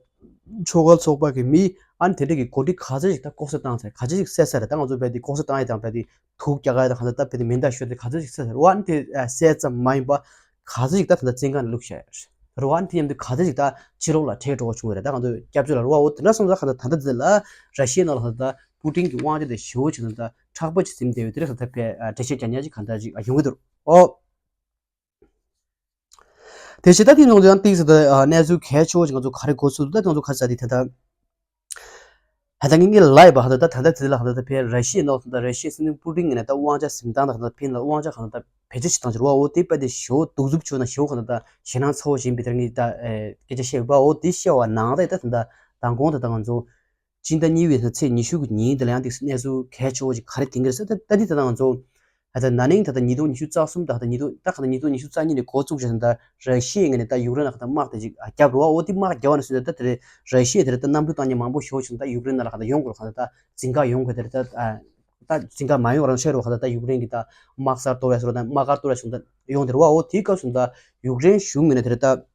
ཆོལ་ཁ་ཚོགས་པ་གི་མི་ཨ་ནི་དེ་འདྲ་གི་འགོ་ཁྲིད་ག་ཚོད་ཅིག་ད་ལྐོག་ཟ་བཏང་ཚར། ག་ཚོད་ཅིག་བསད་ཚར། ད་ང་ཚོ་བལ་དེ་ལྐོག་ཟ་བཏང་ཡ་དང་བལ་དེ་དུག་རྒྱག་ཡ་དང་གང་ལྟར་ད་བལ་དེ་མེ་མདའ་ཤོར་ཏེ་ག་ཚོད་ཅིག་བསད་ཚར་བ། ཨ་ནི་དེ་བསད་ཙམ་མ་ཡིན་པ་ག་ཚོད་ཅིག་ད་ད་ལྟ་བཙོན་ཁང་ནང་བླུགས་བཞག་ཡོད་རེད་བ། ཨ་ནི་དེ་མཉམ་དུ་ག་ཚོད་ཅིག་ད་ཕྱི་ལོགས་ལ་བྲོས་འགྲོ་བ་བྱུང་བ་རེད། ད་ང་ཚོ་སྐྱབས་བཅོལ་ལ་རེད་བ། འོ་དེ་འདྲ་སོང་ཙང་ག་ད་ད་ལྟ་འདི་ལ་ར་ཤི་ཡའི་ནང་ལ་ད་ད་པུ་ཏིན་གྱི་དབང་ཆ་དེ་ཞེ་པོ་ཅིག་ད་ད་མཁྲེགས་པོ་ཅིག་ཟིན་བསྡད་ཡོད། དེ་རེད། ད་ད་བལ་འགྲེལ་བཤད་རྒྱག་མཁན་ཅིག་ག་ད་ཅིག་ཡོང་གི་འདུག་འོ། དེ་བྱས་ད་དེ་ནང་དུ་ཡང་ཏིག་ཙམ་ད་གནས་ཚུལ་གལ་ཆེ་བོ་ཞིག་ང་ཚོ་ག་རེ་གོ་ཚུལ་ད་ང་ཚོ་ག་རེ་ཟ་དེ་ད་ད་ད་ད་ངེད་ངེད་ལ་ཡི་བ་ཧ་ད་ད་ད་ད་དེ་ལ་ཧ་ད་ད་བལ་ར་ཤི་ཡའི་ནང་དུ་ད་ར་ཤི་ཡའི་སྲིད་འཛིན་པུ་ཏིན་ངེད་ནས་ད་དབང་ཆ་ཟིན་སྟངས་ད་ཧ་ད་ཕིན་ལ་དབང་ཆ་ཧ་ད་ད་བེད་སྤྱོད་བྱེད་སྟངས་ཅིག་རེད་བ། འོ་དེ་དཔེ་དེ་ཞེ་པོ་གདུག་རྩུབ་ཆེ་བོ་ན་ཞེ་པོ་ཧ་ད་ད་ཞེད་སྣང་ཚ་བོ་ཞིག་ཡིན་པའི་དེར་ངེད་ད་སྐད་ཆ་བཤད་ཡོད་པ། འོ་དེ་བཤད་པ་ནང་ད་ད་ད་མདང་དགོང་ད་ད་ང་ཚོ་སྤྱི་ཟླ་གཉིས་པའི་ཚེས་ཉི་ཤུ་གི་ཉིན་དེ་ལ་ཡང་ཏིག་གནས་ཚུལ་གལ་ཆེ་བོ་ཅིག་ག་རེ་ཐོན་གྱི་རེད་ཟེར་ན། ད་ད་འདི་ད་ལྟ་ང་ཚོ་ད་ལྟ་ན་ནིང་ད་ལྟ་ཉིས་སྟོང་ཉི་ཤུ་རྩ་གསུམ་དང་ད་ལྟ་ཉིས་སྟོང་ད་ད་ལྟ་ཉིས་སྟོང་ཉི་ཤུ་རྩ་གཉིས་ནས་འགོ་བཙུགས་བྱས་ནས་ད་ར་ཤི་ཡའི་ངོས་ནས་ད་ཡུཀ་རེན་ལ་ད་ལྟ་དམག་དེ་ཅིག་བརྒྱབ་རེད་བ། འོ་དེ་དམག་བརྒྱབ་པ་ནས་བཟུང་ད་ད་དེ་རེད་ར་ཤི་ཡས་དེ་རེད་ད་གནམ་གྲུ་བཏང་མཁན་མང་པོ་ཞེ་པོ་ཅིག་ད་ཡུཀ་རེན་ལ་ད་ལྟ་ཡོང་དགོས་རེད། ད་ལྟ་འཛིན་བཀག་ཡོང་དགོས་དེ་རེད། ད་ད་འཛིན་བཀག་མ་ཡོང་རང་ཤེས་རོགས་ད་ལྟ་ཡུཀ་རེན་གྱི་ད་དམག་སར་གཏོར་ཡ་སོགས་ད་དམག་སྒར་གཏོར་ཡ་སོགས་ད་ཡོང་དེ་རེད་བ། འོ་དེའི་སྐབས་སུ་ད་ཡུཀ་རེན་གཞུང་ངོས་ནས་དེ་རེད་ད།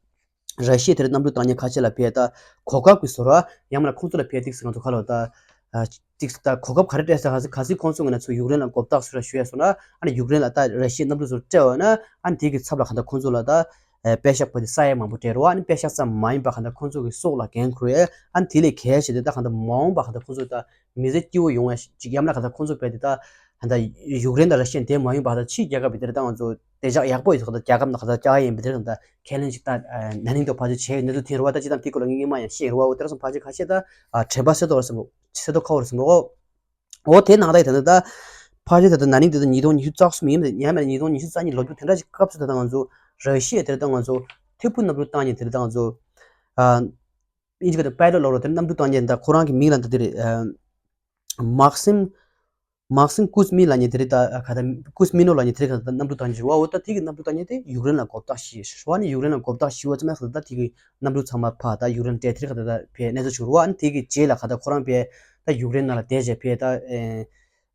ར་ཤི་ཡ་དེར་གནམ་གྲུ་བཏང་མཁན་ཁ་ཤས་ལ་ཕེ་ད་གོ་སྐབས་ཀྱི་བཟོ་འདྲ་ཡང་མིན་ན་ཁོང་ཚོ་ལ་ཕེ་ཏིག་སི་ང་ཚོ་ཁ་ལོ་ད་ཨ་ཏིག་སི་ད་གོ་སྐབས་ག་རེ་སྤྲད་ས་ག་ཚོད་ག་ཚོད་ཁོང་ཚོ་ངོས་ནས་ཚུར་ཡུཀ་རེན་ལ་མགོ་བཏགས་ཞུ་ར་ཞུ་ཡ་སོང་ན། ཨ་ནི་ཡུཀ་རེན་ལ་ད་ར་ཤི་ཡའི་གནམ་གྲུ་ཚོ་སྤྲད་པ་ན་ཨ་ནི་དེ་གི་ཚབ་ལ་ག་ད་ཁོང་ཚོ་ལ་ད་ཨེ་པད་ཤག་པ་དེ་ས་ཡ་མང་པོ་སྤྲད་རོ། ཨ་ནི་པད་ཤག་ཙམ་མ་ཡིན་པ་ག་ད་ཁོང་ཚོ་གི་སྲོག་ལ་འགན་འཁུར་ཡ། ཨ་ནི་དེ་ལས་གལ་ཆེ་དེ་ད་ག་ད་མ་འོངས་པ་ག་ད་ཁོང་ཚོ་ད་མི་ཚེ་སྐྱིད་པོ་ཡོང་བ་ཞིག་ཡང་མིན་ན་ག་ད་ཁོང་ཚོ་བས་དེ་ད་ད་ཡུཀ་རེན་དང་ར་ཤི་ཡ་དེ་མ་ཡིན་པ་ད་ཕྱིའི་རྒྱལ་ཁབ་ཀྱི་དེ་ད་ང་ཚོ་བདེ་འཇགས་ཡག་པོ་ཡོད་ཚོད་ད་རྒྱལ་ཁབ་ནང་ཁ་ད་རྒྱག་ཡ་ཡིན་པའི་དེ་ད་ཁས་ལེན་ཞིག་ད་ན་ནིང་དུ་ཕལ་ཆེར་བྱས་ཡོད་གནས་ཚུལ་ཐོན་རུ་བ། ད་ཅི་ད་དེ་སྐོར་ལ་ངས་སྔོན་མ་ཡང་བཤད་རུ་བ། འོ་དེ་ར་སོང་ཕལ་ཆེར་ཁ་ཤས་ད་དྲན་པ་གསལ་ཏོ་ར་སེམས་ལོ་གསལ་ཏོ་ཁ་བོ་ར་སེམས་ལོ། འོ་དེ་ནང་ད་ཡི་ད་ད་ཕལ་ཆེར་ད་ད་ན་ནིང་དེ་ད་ཉིས་སྟོང་ཉི་ཤུ་རྩ་གསུམ་ཡིན་པ་ཡང་མིན་ན་ཉིས་སྟོང་ཉི་ཤུ་རྩ་གཉིས་ལོ་རྒྱུས་དེ་འདྲ་ཞིག་སྐབས་སུ་ད་ད་ང་ཚོ་ར་ཤི་ཡ་དེ་ད་ང་ཚོ་ཐེ་ཕུ་གནམ་གྲུ་བཏང་ཉིན་དེ་ད་ང་ཚོ་ཨ། ཨིན་ཇི་སྐད་དུ་པའི་ལོཊ་ལབ་རོགས་དེ་གནམ་གྲུ་བཏང་མཁན་ད་ཁོ་རང་གི་མིང་ལ་ད་དེ་རེད། མག་སིམ། མག་སིམ་ཀུས་མི་ལབ་མཁན་དེ་རེད། ད་ག་ད་ཀུས་མི་ནོ་ལབ་མཁན་དེ་རེད། ག་ད་གནམ་གྲུ་བཏང་མཁན་ཞིག་རེད་བ། འོ་ད་དེ་གི་གནམ་གྲུ་བཏང་མཁན་དེ་ཡུཀ་རེན་ལ་མགོ་བཏགས་ཞུས་རེད་བ། ཨ་ནི་ཡུཀ་རེན་ལ་མགོ་བཏགས་ཞུས་པ་ཙམ་ཡང་ག་ད་དེ་གི་གནམ་གྲུ་ཚང་མ་ཕར་ད་ཡུཀ་རེན་སྤྲད་དེ་རེད། ག་ད་ད་ཕེ་གནས་ཚུལ་བྱུང་རེད་བ། ཨ་ནི་དེ་གི་རྗེས་ལ་ག་ད་ཁོ་རང་ཕེ་ད་ཡུཀ་རེན་ནང་ལ་བསྡད་བྱས་ཕེ་ད་ཨེ།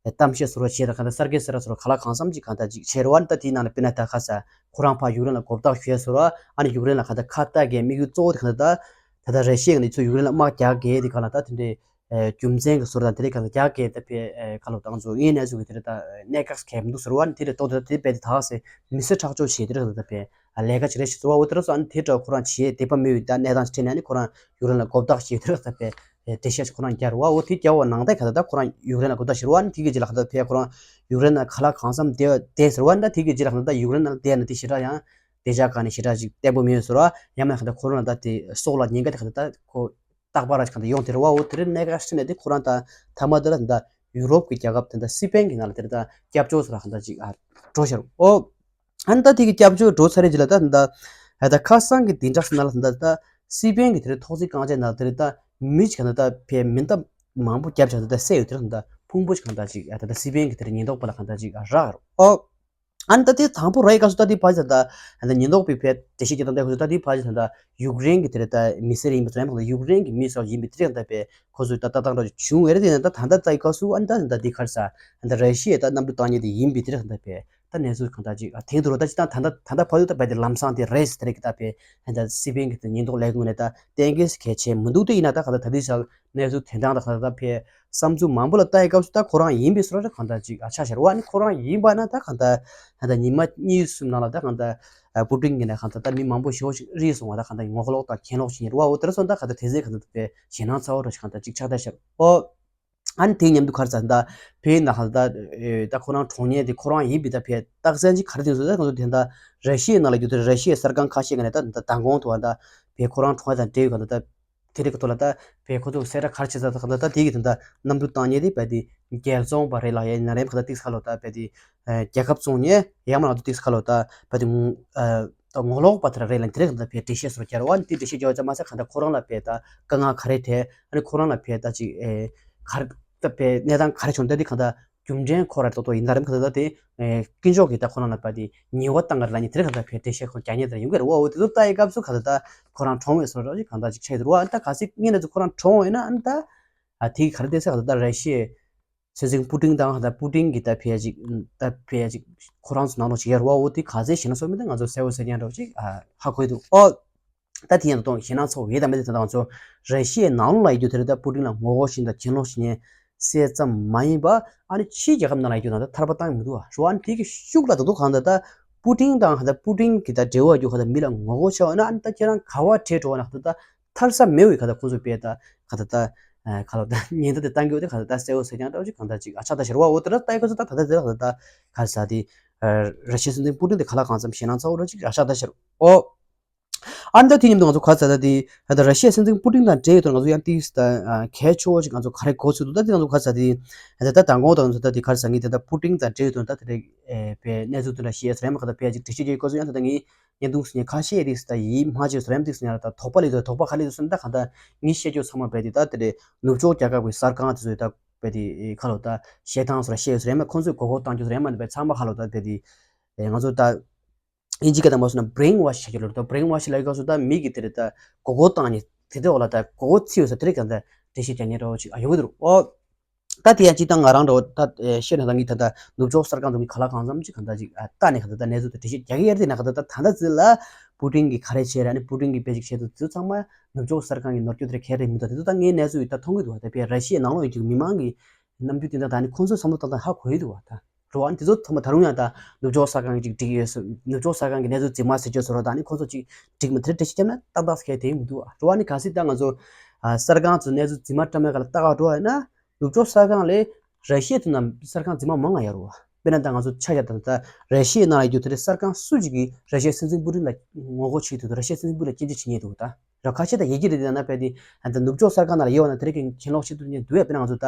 གཏམ་བཤད་བཟོ་འདྲ་བྱས་དང་གང་ལྟར་གསར་འགྱུར་གསར་བ་བཟོ་འདྲ་ག་ལ་གང་འཚམ་ཅིག་གང་ལྟར་ཅིག་བྱས་རེད་བ། ཨ་ནི་ད་དེའི་ནང་ནས་དཔེར་ན་ད་ཁ་ས་ཁོ་རང་ཕར་ཡུཀ་རེན་ལ་མགོ་བཏགས་ཞུས་བཟོ་འདྲ། ཨ་ནི་ཡུཀ་རེན་ལ་གང་ལྟར་ཁ་བཏགས་ཀྱི་དམིགས་ཡུལ་གཙོ་བོ་དེ་གང་ལྟར་ད་ད་ལྟ་ར་ཤི་ཡ་ནས་ཚུར་ཡུཀ་རེན་ལ་དམག་རྒྱག་གི་དེ་གང་ལ་ད་དེ་འདྲའི་རྒྱུ་མཚན་གྱི་བཟོ་འདྲ་དང་དེ་རིགས་གང་ལྟར་རྒྱག་གི་ད་ཕེ་ག་ལ་ད་ང་ཚོ་དངོས་གནས་ཚུལ་གྱི་དེ་རིགས་ད་གནད་འགག་གལ་མི་འདུག་ཟེར་བ། ཨ་ནི་དེ་རེད་ཏོ་དེ་ད་དེ་རྦད་དེ་ད་ག་ཟེ་མི་སེར་ཁྲག་སྦྱོར་བྱས་དེ་རིགས་གང་ལྟར་ད་ཕེ་ལས་ཀ་ཅིག་རེད་ཞེས་ཟེར་བ། འོ་དེ་ར་སོ་ཨ་ནི་དེ་འདྲ་ཁོ་རང་བྱས་དེ་པ་མི་ཡོད་ད་གནས་སྟངས་ཅིག་འཕྲད་ནས་ཨ་ནི་ཁོ་རང་ཡུཀ་རེན་ལ་མགོ་བཏགས་ཞེས་དེ་རིགས་ད་ཕེ། ཨེ་འགྲེལ་བཤད་ཅིག་ཁོ་རང་རྒྱག་རེད་བ། འོ་དེ་རྒྱག་པ་ནང་ལྟར་ག་ད་ད་ཁོ་རང་ཡུཀ་རེན་ལ་མགོ་བཏགས་ཞུས་རེད་བ། ཨ་ནི་དེ་གི་རྗེས་ལ་ག་ད་ཕེ་ཁོ་རང་ཡུཀ་རེན་ལ་ག་ལ་གང་འཚམ་བསྡད་བསྡད་ཟེར་བ། ཨ་ནི་ད་དེ་གི་རྗེས་ལ་ག་ད་ད་ཡུཀ་རེན་ལ་བསྡད་ན་དེ་ཞེ་དྲག་ཡང་བདེ་འཇགས་ག་ནས་ཞེ་དྲག་ཅིག་བརྟན་པོ་མེད་ཟེར་བ། ཡང་མིན་ན་ག་ད་ཁོ་རང་ལ་ད་དེ་སྲོག་ལ་ཉེན་ཁ་དེ་ག་ད་ད་ཁོ་རྟག་པར་ར་ཅིག་ག་ད་ཡོང་དེ་རེད་བ། འོ་དེ་རིང་གནད་འགག་ཞིག་ནས་དེ་ཁོ་རང་ད་མཐའ་མ་དེ་ལ་ད་ད་ཡུ་རོབ་ཀྱི་རྒྱལ་ཁབ་དེ་ད་སི་པན་གྱི་ནང་ལ་དེ་ད་སྐྱབས་བཅོལ་ཟེར་བ་ག་ད་ཅིག་ཨ་འགྲོ་ཤར། འོ། ཨ་ནི་ད་དེ་གི་སྐྱབས་བཅོལ་འགྲོ་ཚར་རེད་ཅིག་ལ་ད་ད་ད་ད་ཁ་སང་གི་བདུན་ཕྲག་ནང་ལ་ད་ད་སི་པན་གི་དེ་རིང་ཐོག་བརྩེགས་རྐང་རྗེས་ནང་དེ་རིང་ད་མི་ཅིག་ག་ད་ད་ཕེ་མེ་མདའ་མང་པོ་བརྒྱབ་ཅིག་ད་ད་བསད་ཡོད། དེ་རིང་ད་ཕུང་པོ་ཅིག་ག་ད་ཅིག་ད་ད་སི་པན་གི་དེ་རིང་ཉེན་རྟོག་པ་ལ་ག་ད་ཅིག་རག་རོ། ཨོ། ཨ་ནི་ད་དེ་དང་པོ་ར་ཡི་སྐབས་སུ་ད་དེ་ཕ་ཅིག་ད་ད་ད་ཉེན་རྟོག་པའི་ཕེ་འགྲེལ་བཤད་ཀྱི་ད་ད་ཁོ་ཚོ་ད་དེ་ཕ་ཅིག་ད་ད་ཡུཀ་རེན་གི་དེ་རིང་ད་མི་སེར་ཡིན་པ་ཚོ་ཡང་ད་ཡུཀ་རེན་གི་མི་སོགས་ཡིན་པའི་དེ་རིང་ད་ཕེ་ཁོ་ཚོས་ད་ལྟ་སྟངས་འདྲ་བྱུང་བས་རེད། དེ་ནས་ད་ད་ལྟ་ད་ཡི་སྐབས་སུ་ཨ་ནི་ད་ད་དེ་ག་རེ་ཟ་ད་ར་ཤི་ཡས་ད་གནམ་གྲུ་བཏང་མཁན་དེ་ཡིན་པའི་དེ་རིང་ད་ཕེ། ད་གནས་ཚུལ་གང་ལྟར་ཅིག་ཨ་ཐེངས་དུ་རོ་ད་ཅི་ད་ད་ད་ད་ཕ་ཡུལ་ད་བལ་དེ་ལམ་སང་དེ་རེས་དེ་རེད་གི་ད་ཕེ་ད་སི་པན་གི་ད་ཉེན་རྟོག་ལས་ཁུངས་ནས་ད་གཏན་འཁེལ་གལ་ཆེ་མི་འདུག་དེ་ཡིན་ན་ད་ག་ད་ད་དེ་ཞག་གནས་ཚུལ་དེ་འདྲ་ད་ག་ད་ད་ཕེ་བསམ་ཚུལ་མང་པོ་ལ་ལྟ་ཡི་སྐབས་སུ་ད་ཁོ་རང་ཡིན་པའི་བཟོ་འདྲ་གང་ལྟར་ཅིག་ཨ་ཆ་ཤར་བ་ནི་ཁོ་རང་ཡིན་པ་ན་ད་གང་ལྟར་ད་ད་ཉི་མ་གཉིས་གསུམ་ནང་ལ་ད་གང་ལྟར་པུ་ཏིན་གི་ནས་གང་ལྟར་ད་མི་མང་པོ་ཞེ་པོ་ཞིག་རིལ་སོང་བ་ད་གང་ལྟར་ངོ་ལོག་དང་གྱེན་ལོག་བྱེད་ཉེར་བ་འོ་དེ་ར་སོང་ད་གང་ལྟར་དེ་ཚེ་གང་ལྟར་ད་ཕེ་ཞེད་སྣང་ཚ་བོ་འདྲ་ཞིག་གང་ལྟར་ཅིག་ཆགས་ད་ཤར་ཨོ། ཨ་ནི་དེ་མཉམ་དུ་ག་རེ་ཟ་ད་ཕེ་ཡིན་ད་ག་ད་ད་ཁོ་རང་གྲོངས་མཁན་དེ་ཁོ་རང་ཡིན་པའི་ད་ཕེ་རྟགས་མཚན་ཅིག་ག་རེ་ཐོན་སོང་ད་ང་ཚོ་དེ་ད་ར་ཤི་ཡའི་ནང་ལ་རྒྱུ་དེ་ར་ཤི་ཡའི་གསར་ཁང་ཁ་ཤས་ཀྱི་ནས་ད་ད་མདང་དགོང་དུ་བ་ད་ཕེ་ཁོ་རང་གྲོངས་ཡ་དང་འབྲེལ་ཡོད་ག་ད་ད་དེ་རིགས་ཀྱི་ཐོག་ལ་ད་ཕེ་ཁོ་ཚོ་གསལ་བསྒྲགས་ག་རེ་བྱེད་ས་ད་ག་ད་ད་དེ་གི་དེ་ད་གནམ་གྲུ་བཏང་མཁན་དེ་ཕེ་དེ་རྒྱལ་བཙོང་པ་རེད་ལ་ཡ་ཡིན་ན་རེད་ག་ད་ཏིག་ས་ཁ་ལོ་ད་ཕེ་དེ་རྒྱལ་ཁབ་བཙོང་མཁན་ཡང་མ་ལ་ད་ཏིག་ས་ཁ་ལོ་ད་ཕེ་དེ་ད་ངོ་ལོག་པ་དེ་ར་རེད་ལ་དེ་རིགས་ད་ཕེ་འགྲེལ་བཤད་སོགས་རྒྱག་ར་བ་ནི་དེ་འགྲེལ་བཤད་རྒྱག་པ་ཙམ་མ་ཟད་ག་ད་ཁོ་རང་ལ་ཕེ་ད་དཀའ་ངལ་ག་རེ་འཕྲད་ཨ་ནི་ཁོ་རང་ལ་ཕེ་ད་ཅིག་ཨེ་ག་རེ་ད་ཕེ་གནས་སྟངས་ག་རེ་བྱུང་ད་དེ་ག་ད་རྒྱུ་མཚན་ཁོ་ར་ཏོག་ཏོག་ཡིན་ད་རེད་ག་ད་ད་དེ་ཨེ་དཀོན་མཆོག་གིས་ད་ཁོ་རང་ལ་ཕེ་དེ་ཉེས་པ་བཏང་ག་རེ་ལ་ནི་དེ་རིགས་ག་ད་ཕེ་འགྲེལ་བཤད་ཁོ་རྒྱག་མཁན་དེ་ར་ཡོང་གི་རེད་བ། འོ་དེ་ཚོ་ལྟ་ཡི་སྐབས་སུ་ག་ད་ད་ཁོ་རང་གྲོངས་པའི་བཟོ་འདྲ་ཅིག་ག་ད་ཅིག་ཆགས་ཡོད་རེད་བ། ཨ་ནི་ད་གལ་སྲིད་ངེད་ནས་ཚོ་ཁོ་རང་གྲོངས་ཡོད་ན་ཨ་ནི་ད་ཨ་དེ་གི་ག་རེ་བལྟས་ས་ག་ད་ད་ར་ཤི་ཡའི་སྲིད་འཛིན་པུ་ཏིན་དང་ད་པུ་ཏིན་གྱི་ད་ཕེ་ཡ་ཅིག་ད་ཕེ་ཡ་ཅིག་ཁོ་རང་ཚོ་ནང་ལོགས་ཅིག་ཡོད་རེད་བ། འོ་དེ་ག་ཚད་ཞེ་ན་སོ་མི་ད་ང་ཚོ་གསལ་བོ་གསལ་རྐྱང་འདྲ་བོ་ཅིག་ཨ་ཧ་གོ་ཡི་འདུག་ཨོ། ད་དེ་ཡང་ད་དུང་ཞེད་སྣང་ཚ་བོ་ཡོད་དམ་མེད་དམ་ད་ང་ཚོ་ར་ཤི་ཡའི་ནང་ལོགས་ལ་ཡོད་རྒྱུ་དེ་རེད། ད་པུ་ཏིན་ལ་ངོ་རྒོལ་བྱེད་མཁན་དང་གྱེན་ལོག་བྱེད་མཁན་ཟེར་ཙམ་མ་ཡིན་པ། ཨ་ནི་ཕྱིའི་རྒྱལ་ཁབ་ནང་ལ་ཡོད་རྒྱུ་ནང་ད་ཐར་པ་བཏང་གི་མི་འདུག་བ། རེད་བ། ཨ་ནི་དེ་གི་ཤུགས་ལ་ད་དུང་གང་ལྟར་ད་པུ་ཏིན་དང་གང་ལྟར་པུ་ཏིན་གྱི་ད་འབྲེལ་བ་ཡོད་རྒྱུ་གང་ལྟར་མི་ལ་ངོ་རྒོལ་བྱས་པ་ན། ཨ་ནི་ད་ཁྱེད་རང་ག་བ་བྲོས་འགྲོ་བ་ན་གང་ལྟར་ད་ཐར་ས་མེད་པའི་གང་ལྟར་ཁོང་ཚོ་དཔེ་ད་གང་ལྟར་ད་གང་ལྟར་ད་ཉེན་བརྡ་དེ་བཏང་གི་ཡོད་དེ་གང་ལྟར་ད་གསལ་བོ་གསལ་རྐྱང་འདྲ་བོ་ཅིག་གང་ལྟར་ཅིག་ཨ་ཆགས་ད་ཤར་བ། འོ་དེ་འདྲ་ལྟ་ཡི་ཁ་ཚོ་ད་ད་ད་དེ་ལ་གང་ལྟར་ད་ག་རེ་ཟ་དེ་ར་ཤི་ཡའི་སྲིད་འཛིན་པུ་ཏིན་དེ་ག་ལ་གང་འཚམ་ཞེད་སྣང་ཚ་བོ་འདྲ་ཅིག་ཨ་ཆགས་ད་ཤར། ཨོ། ཨ་ནི་ད་དེ་ཉིན་དུ་ང་ཚོ་ག་རེ་ཟ་ད་དེ་ད་ར་ཤི་ཡའི་སྲིད་འཛིན་པུ་ཏིན་དང་འབྲེལ་ཡོད་དུ་ང་ཚོ་ཡང་ཏིས་ད་གལ་ཆེ་བོ་ཅིག་ང་ཚོ་ག་རེ་གོ་ཚུལ་འདུག་ད་དེ་ང་ཚོ་ག་རེ་ཟ་དེ་ད་ད་མདང་དགོང་དང་ང་ཚོ་ད་དེ་ག་རེ་ཟ་ངེས་དེ་ད་པུ་ཏིན་དང་འབྲེལ་ཡོད་དུ་ད་དེ་རེད། པའི་གནས་ཚུལ་དེ་འདྲ་བཤད་ཟེར་མ་ག་ད་བས་ཅིག་འགྲེལ་བཤད་བྱེད་དགོས་སོ་ཡང་ད་ད་ངས་བརྙན་ཐུང་ཟེར་ནས་ཁ་ཤས་རིགས་ད་ཡིད་མ་ཆེས་ཟེར་ཡང་ཏིས་ནས་ད་དོགས་པ་ལས་དོ་དོགས་པ་ག་ལས་དོ་སོ་ད་ག་ད་ངས་བཤད་རྒྱུ་ཚང་མ་བས་དེ་ད་དེ་རེད། ནུབ་ཕྱོགས་རྒྱལ་ཁབ་ཀྱི་གསར་ཁང་དེ་ཚོ་ད་བས་དེ་ཁ་ལོ་ད་བཤད་སྟངས་ཟེར་བཤད་ཟེར་མ་ཁོང་ཚོས་མགོ་སྐོར་བཏང་རྒྱུ་ཟེར་མ་ད་བས་ཚང་མ་ཁ་ལོ་ད་བས་དེ་ང་ཚོ་ད། ཨིན་ཇི་སྐད་དང་མ་སོང་ན་brainwash བྱ་རྒྱུ་ལ་རེད་དོ། brainwash ལབ་ཡོད་སྐབས་སུ་ད་མི་གི་དེ་རེད་ད་མགོ་སྐོར་བཏང་ནས་དེ་དེ་འོག་ལ་ད་མགོ་སྐོར་ཚིག་ཡོད་ས་དེ་རེད་གང་ད་འགྲེལ་བཤད་རྒྱག་མཁན་འདྲ་བོ་ཅིག་ཨ་ཡོང་གི་འདུག་ཨོ། ད་དེ་ཡང་ཅིག་ད་ང་རང་འདྲ་བོ་ད་ཨེ་བཤད་ན་ད་ངས་ད་ད་ནུབ་ཕྱོགས་གསར་ཁང་དུ་ངས་ག་ལ་གང་འཚམ་ཅིག་གང་ད་ཅིག་ཨ་ལྟ་ནས་གང་ད་ད་གནས་ཚུལ་དེ་འགྲེལ་བཤད་རྒྱག་གི་ཡར་དེ་ན་གང་ད་ད་ད་ད་ཚོད་ལ་པུ་ཏིན་གིས་ག་རེ་བྱས་ར་ནི་པུ་ཏིན་གིས་དཔེ་ཅིག་བྱས་འདུག་དེ་ཚོ་ཚང་མ་ནུབ་ཕྱོགས་གསར་ཁང་གི་ནོར་སྐྱོབ་དེ་ག་རེ་མི་འདུག་དེ་ཚོ་ད་ངའི་གནས་ཚུལ་ཡིས་ད་མཐོང་གི་འདུག་ད་དཔེ་ར་ཤི་ཡའི་ནང་ལོགས་ཡོད་ཀྱི་མི་མང་གི་རྣམ་འགྱུར་དེ་འདྲ་ད་ནི་ཁོང་ཚོས་བསམ་བློ་བཏང་སྟངས་ཧ་གོ་ཡི་འདུག་བ་ད། རེད་བ། ཨ་ནི་དེ་ཚོ་ཚང་མ་ད་རུང་ཡང་ད་ནུབ་ཕྱོགས་གསར་ཁང་གིས་ཅིག་སྒྲིག་ཡོད་ཟེར། ནུབ་ཕྱོགས་གསར་ཁང་གིས་གནས་ཚུལ་རྫུན་མ་ཟེར་བརྗོད་ཟེར་རོ། ད་ནི་ཁོང་ཚོ་ཅིག་སྒྲིག་མི་དེ་འདྲ་ཅིག་བརྒྱབ་ན་ཏག་ཏག་སྐད་དེ་མི་འདུག་བ། རེད་བ། ཨ་ནི་གལ་སྲིད་ད་ང་ཚོ་ཨ་གསར་ཁང་ཚོ་གནས་ཚུལ་རྫུན་མ་བཀྲམ་མཁན་ག་ལ་ལྟ་ག་འགྲོ་བ་ཡིན་ན་ནུབ་ཕྱོགས་གསར་ཁང་ལས་ར་ཤི་ཡ་དེ་ན་གསར་ཁང་རྫུན་མ་མང་ང་ཡོད་རེད་བ། དཔེར་ན་ད་ང་ཚོ་ཆ་བཞག་ད་ད་ར་ཤི་ཡའི་ནང་ལ་ཡོད་དེ་རེད། གསར་ཁང་སུ་ཅིག་གིས་ར་ཤི་ཡའི་སྲིད་འཛིན་པུ་ཏིན་ལ་ངོ་རྒོལ་བྱེད་ཐུབ་འདུག་ར་ཤི་ཡའི་སྲིད་འཛིན་པུ་ཏིན་ལ་སྐྱོན་བརྗོད་བྱེད་མཁན་འདུག་ད། ར་ཁ་ཤས་དང་ཡི་གེ་རེ་དེ་ན་བས་དེ་ད་ནུབ་ཕྱོགས་གསར་ཁང་ནང་ལ་ཡོད་བ་ན་དེ་རེ་གི་གྱེན་ལོག་བྱེད་ཐུབ་མཁན་འདུག་ཡ། དཔེར་ན་ང་ཚོ་ད་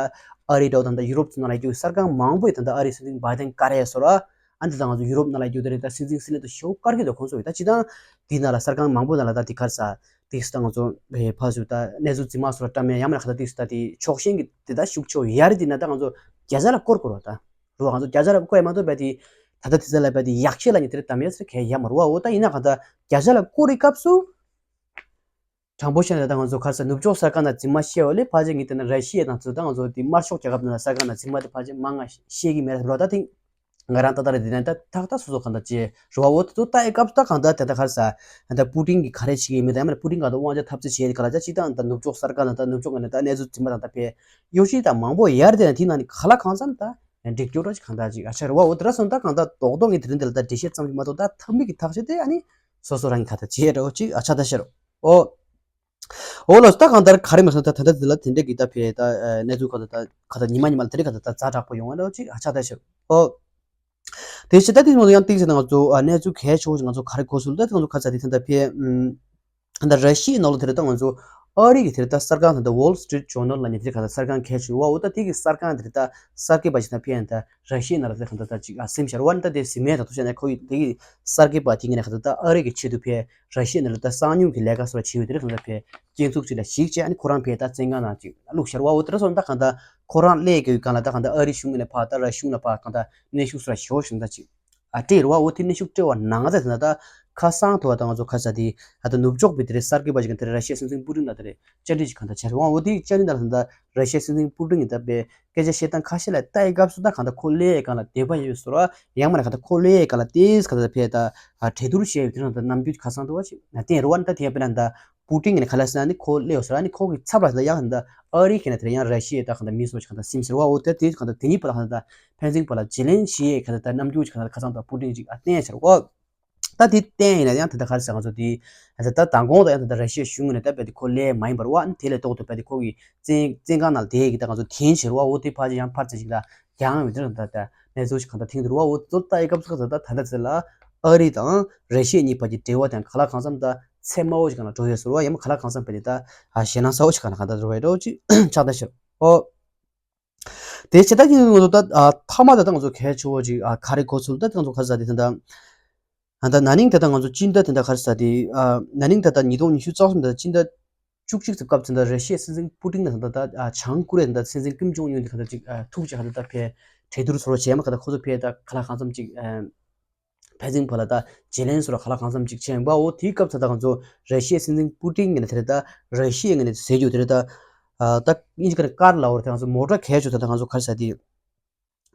ཨ་རི་འདྲ་བོ་དང་ད་ཡུ་རོབ་ཚོ་ནང་ལ་ཡོད་གསར་ཁང་མང་པོ་ཡོད། ད་ད་ཨ་རི་སྲིད་འཛིན་བྷའི་ཏན་ཀ་རེ་སོ་ར་ཨ་འདི་ད་ང་ཚོ་ཡུ་རོབ་ནང་ལ་ཡོད་དེ་རེ་ད་སྲིད་འཛིན་སྲིད་བློན་དུ་ཞེ་པོ་དཀར་གི་འདུག་ཁོང་ཚོ་ཡོད་ད་སྤྱི་བཏང་དེ་ནང་ལ་གསར་ཁང་མང་པོ་ནང་ལ་ད་དེ་ག་རེ་ཟ་དེ་ག་རེ་ཟ་ད་ང་ཚོ་ཕ་ཚོ་ད་གནས་ཚུལ་རྫུན་མ་སོ་ར་བཀྲམ་ཡ་ཡང་མ་ན་ཁ་ད་དེ་ག་རེ་ཟ་ད་དེ་ཕྱོགས་ཞེན་གི་དེ་ད་ཤུགས་ཆེ་བོ་ཡ་རེ་དེ་ན་ད་ང་ཚོ་བརྒྱ་ཆ་ལ་སྐོར་སྐོར་བ་ད་རུ་ང་ཚོ་བརྒྱ་ཆ་ལ་སྐོར་ཡ་མ་གཏོགས་བས་དེ་ད་ད་དེ་ཚོ་ལ་བས་དེ་ཡག་ཤོས་ལ་ཉེ་དེ་རེ་ད་མེད་ཟེར་གལ་ཡ་མ་རུ་བ། འོ་ད་ཡིན་ན་ག་ད་བརྒྱ་ཆ་ལ་སྐོར་རི་སྐབས་སུ། དྲང་པོ་བཤད་ན་ད་ང་ཚོ་ག་རེ་ཟ་ནུབ་ཕྱོགས་གསར་ཁང་ནང་རྫུན་མ་བཤད་པ་ལས་ཕལ་ཆེར་ངས་བལྟས་ན་ར་ཤི་ཡ་དང་ཚོ་ད་ང་ཚོ་དེ་དམར་ཤོག་རྒྱལ་ཁབ་ནང་ལ་གསར་ཁང་ནང་རྫུན་མ་དེ་ཕལ་ཆེར་མང་ང་བཤད་ཀྱི་མེད་ར་རོ། ད་དེ་ང་རང་ཏག་ཏག་རེད། དེ་ནས་ད་ཏག་ཏག་སོ་སོ་གང་ལྟར་བྱེད་རོ་བ། འོ་དེ་ཚོ་ལྟ་ཡི་སྐབས་སུ་ད་གང་ལྟར་དེ་ད་ག་རེ་ཟ་ད་པུ་ཏིན་གྱིས་ག་རེ་བྱེད་ཀྱི་མེད་ད་ཡང་མིན་པུ་ཏིན་གང་ལྟར་དབང་ཆ་འཐབ་རྩོད་བྱེད་ག་ལ་ཅག་ཅིག་དང་ད་ནུབ་ཕྱོགས་གསར་ཁང་ནང་ད་ནུབ་ཕྱོགས་ནང་ད་གནས་ཚུལ་རྫུན་མ་དང་ད་ཕེ་གཡོ་ཞིག་དང་མང་པོ་ཡར་དེ་ནས་དེ་ནང་ནས་ག་ལ་གང་འཚམ་ད་འགྲིག་སྐྱོ་ར་ཅིག་གང་ལྟར་ཅིག་ཨ་ཆ་རོ་བ། འོ་དེ་ར་སོང་ད་གང་ལྟར་རྡོག་རྡོག་ངས་དེ་རིང་འདི་ལ་ད་འགྲེལ་བཤད་ཙམ་ཞིག་མ་གཏོགས་ད་ཐབས་མེད་ཀྱི་ཐག་གཅོད་དེ་ཨ་ནི་སོ་སོ་རང་གི་ཁ་ཐག་བྱེད་རོ་ཅིག་ཨ་ཆ་ད་ཤེར་རོ། འོ། འོ་ལོ་ད་གང་ལྟར་ག་རེ་མ་སོང་ད་ད་ལྟ་འདི་ལ་དེ་འདྲས་ཀྱི་ད་ཕེ་ད་གནས་ཚུལ་ག་ད་ད་ག་ད་ཉི་མ་ཉི་མ་ལ་དེ་འདྲས་ག་ད་ད་ཛ་དྲག་པོ་ཡོང་བ་ལོ་ཅིག་ཨ་ཆ་ད་ཤེར་རོ། འོ། དེ་ཕྱི་ད་དེ་ཚོ་ཡང་ཏིག་ཟེར་ན་ང་ཚོ་ཨ་གནས་ཚུལ་གལ་ཆེ་བོ་ཞིག་ང་ཚོ་ག་རེ་གོ་སོང་ད་དེ་ང་ཚོ་ག་ས་དེ་ད་ད་ཕེ་ཨམ། ད་ལྟ་ར་ཤི་ཡའི་ནང་ལོགས་དེར་ད་ང་ཚོ་ཨ་རི་གི་དེར་ད་གསར་ཁང་ད་ལྟ་Wall Street Journal ལ་ནི་དེར་ག་ད་གསར་ཁང་གལ་ཆེ་བ་འོ་ད་དེ་གི་གསར་ཁང་དེར་ད་གསར་འགོད་པ་ཞིག་ད་ཕེ་ཡང་ད་ར་ཤི་ཡའི་ནང་ལ་དེ་གང་ད་ད་ཅིག་ཨ་སེམས་ཤར་བ་ནི་ད་དེ་སི་མེད་ད་ཐུག་ཤ་ན་ཁོ་ཡི་དེ་གི་གསར་འགོད་པ་དེ་གི་ནས་ག་ད་ད་ཨ་རི་གི་ཆེད་དུ་ཕེ་ར་ཤི་ཡའི་ནང་ལ་ད་གསང་ཉུལ་གི་ལས་ཀ་སོགས་བྱེད་ཡོད་དེར་གང་ད་ཕེ་སྐྱེན་ཚུགས་ཅིག་ལ་ཞིག་བྱས་ཨ་ནི་ཁོ་རང་ཕེ་ད་བཙན་ཁང་ནང་ཅིག་བླུགས་ཤར་བ་འོ་དེ་ར་སོང་ད་གང་ད་ཁོ་རང་སླེབས་གི་གང་ལ་ད་གང་ད་ཨ་རི་གཞུང་གི་ནས་ཕ་ད་ར་གཞུང་ལ་ཕ་གང་ད་གནོན་ཤུགས་སོགས་ཞོ་ཞིང་ད་ཅིག་ཨ་སྤྲད་རུ་བ་འོ་དེ་གནོན་ཤུགས་སྤྲད་པ་ནང་ཚ་དེ་ན་ད་ཁ་སང་ཐུ་བ་ད་ང་ཚོ་ཁ་ས་དེ་ཨ་ད་ནུབ་ཕྱོགས་པའི་དེ་རེད་གསར་འགོད་པ་ཞིག་གི་དེ་རེད་ར་ཤི་ཡའི་སྲིད་འཛིན་པུ་ཏིན་ལ་དེ་རེད་བཅར་འདྲི་ཞིག་གང་ལྟར་བྱས་རེད་བ། འོ་དེ་བཅར་འདྲི་ནང་ལ་ད་ར་ཤི་ཡའི་སྲིད་འཛིན་པུ་ཏིན་གྱི་ད་པའི་སྐད་ཆ་བཤད་སྟངས་ཁ་ཤས་ལ་ལྟ་ཡི་སྐབས་སུ་ད་གང་ལྟར་ཁོ་སླེབས་ཡི་གང་ལ་དད་པ་ཡོད་ཟེར་བ་ཡང་མ་ན་གང་ལྟར་ཁོ་སླེབས་ཡི་གང་ལ་ཏེས་གང་ལྟར་ཕེ་ད་ཨ་གྲོས་བསྡུར་བྱས་ཡོད་དེ་རང་ད་རྣམ་འགྱུར་ཁ་སང་ཐུ་བ་ཞིག་ན་བསྟན་རུ་བ་ནི་ད་དེ་ཡང་དཔེར་ན་ད། པུ་ཏིན་གྱི་ནས་ཁ་ལ་སེ་ན་ནི་ཁོ་སླེབས་ཡོད་ཟེར་ཨ་ནི་ཁོ་གི་ཚབ་ལ་ཟེར་ཡང་ད་ཨ་རི་གི་ནས་དེར་ཡང་ར་ཤི་ཡའི་ད་གང་ལྟར་མི་སོ་ཅིག་གང་ལྟར་སིམ་ཟེར་བ་འོ་དེ་དེ་གང་ལྟར་དེ་གཉིས་བར་ལ་གང་ལྟར་ཕན་ཚུན་བར་ལ་བརྗེ་ལེན་བྱེད་ཡས་གང་ལྟར་ད་རྣམ་འགྱུར་ཅིག་གང་ལྟར་ཁ་སང་ད་པུ་ཏིན་ཅིག་ཨ་བསྟན་ཟེར་འོ། ད་དེ་བསྟན་ཡིན་ན་ཡང་ད་ལྟ་ག་རེ་ཟེར་ང་ཚོ་དེ་ད་ལྟ་མདང་དགོང་ད་ཡང་ད་ལྟ་ར་ཤི་ཡའི་གཞུང་ནས་ད་རྦད་དེ་ཁོ་སླེབས་མ་ཡིན་པར་བ་ཨ་ནི་དེ་ལས་ལྡོག་ཏུ་རྦད་དེ་ཁོ་གི་བཙན་བཙན་ཁང་ནང་དེ་གི་ད་ང་ཚོ་དེན་བྱེད་རུ་བ་འོ་དེ་ཕ་ཅི་ཡང་ཕར་ཚེ་ཞིག་ལ་ཡང་ཡོད་དེ་ད་ད་གནས་ཚུལ་ཞིག་གང་ལྟར་ཐེངས་དུ་རུ་བ་འོ་ཚོ་ལྟ་ཡི་སྐབས་སུ་ད་ད་ད་ད་ཚེ་ལ་ཨ་རི་དང་ར་ཤི་ཡ་གཉིས་བར་གྱི་འབྲེལ་བ་དང་ག་ལ་གང་འཚམ་ད་ཚད་དམའ་བོ་ཞིག་གང་ལ་འགྲོ་ཡོད་ཟེར་བ་ཡང་མ་ག་ལ་གང་འཚམ་བས་ཏེ་ད་ཨ་ཞེད་སྣང་ཚ་བོ་ཞིག་གང་ལ་གང་ལྟར་འགྲོ་བའི་འགྲོ་ཅིག་ཆགས་ད་ཤར་ཨོ། དེ་བྱེད་ད་ཀྱི་ང་ཚོ་ད་ཨ་མཐའ་མ་ད་ད་ང་ཚོ་གལ་ཆེ་བོ་ཅིག་ཨ་ག་རེ་གོ་ཚུལ་ད་ང་ཚོ་ག་རེ་ཟ་དེ་ད་ད་ཨ་ད་ན་ནིང་ད་ད་ང་ཚོ་སྤྱི་ཟླ་དེ་ད་ག་རེ་ཟ་དེ་ཨ་ན་ནིང་ད་ད་ཉིས་སྟོང་ཉི་ཤུ་རྩ་གསུམ་ད་སྤྱི་ཟླ་བཅུ་གཅིག་ཙམ་སྐབས་ཚུན་ད་ར་ཤི་ཡའི་སྲིད་འཛིན་པུ་ཏིན་ད་ད་ཨ་བྱང་ཀོ་རི་ཡ་ད་སྲིད་འཛིན་ཀིམ་ཇོང་ཡུན་དེ་ག་ད་ཅིག་ཨ་ཐུག་ཅིག་ག་ད་ད་ཕེ་གྲོས་བསྡུར་ཚོར་བ་བྱས་མ་ག་ད་ཁོ་ཚོ་ཕེ་ད་ག་ལ་གང་འཚམ་ཅིག་ཨ། ཕན་ཚུན་བར་ལ་ད་བརྗེ་ལེན་སོགས་ལ་ག་ལ་གང་འཚམ་ཅིག་བྱས་ཡིན་པ་འོ་དེའི་སྐབས་ད་ད་ང་ཚོ་ར་ཤི་ཡའི་སྲིད་འཛིན་པུ་ཏིན་གྱི་ནས་དེ་རེད་ད་ར་ཤི་ཡའི་ངོས་ནས་ཟེར་རྒྱུ་དེ་རེད་ད། ད་དབྱིན་ཇི་སྐད་ནས་ཀར་ལབ་པ་རེད་ད་ང་ཚོ་མོ་ཊ་གས་ཆོག་ད་ད་ང་ཚོ་ག་རེ་ཟ་དེ།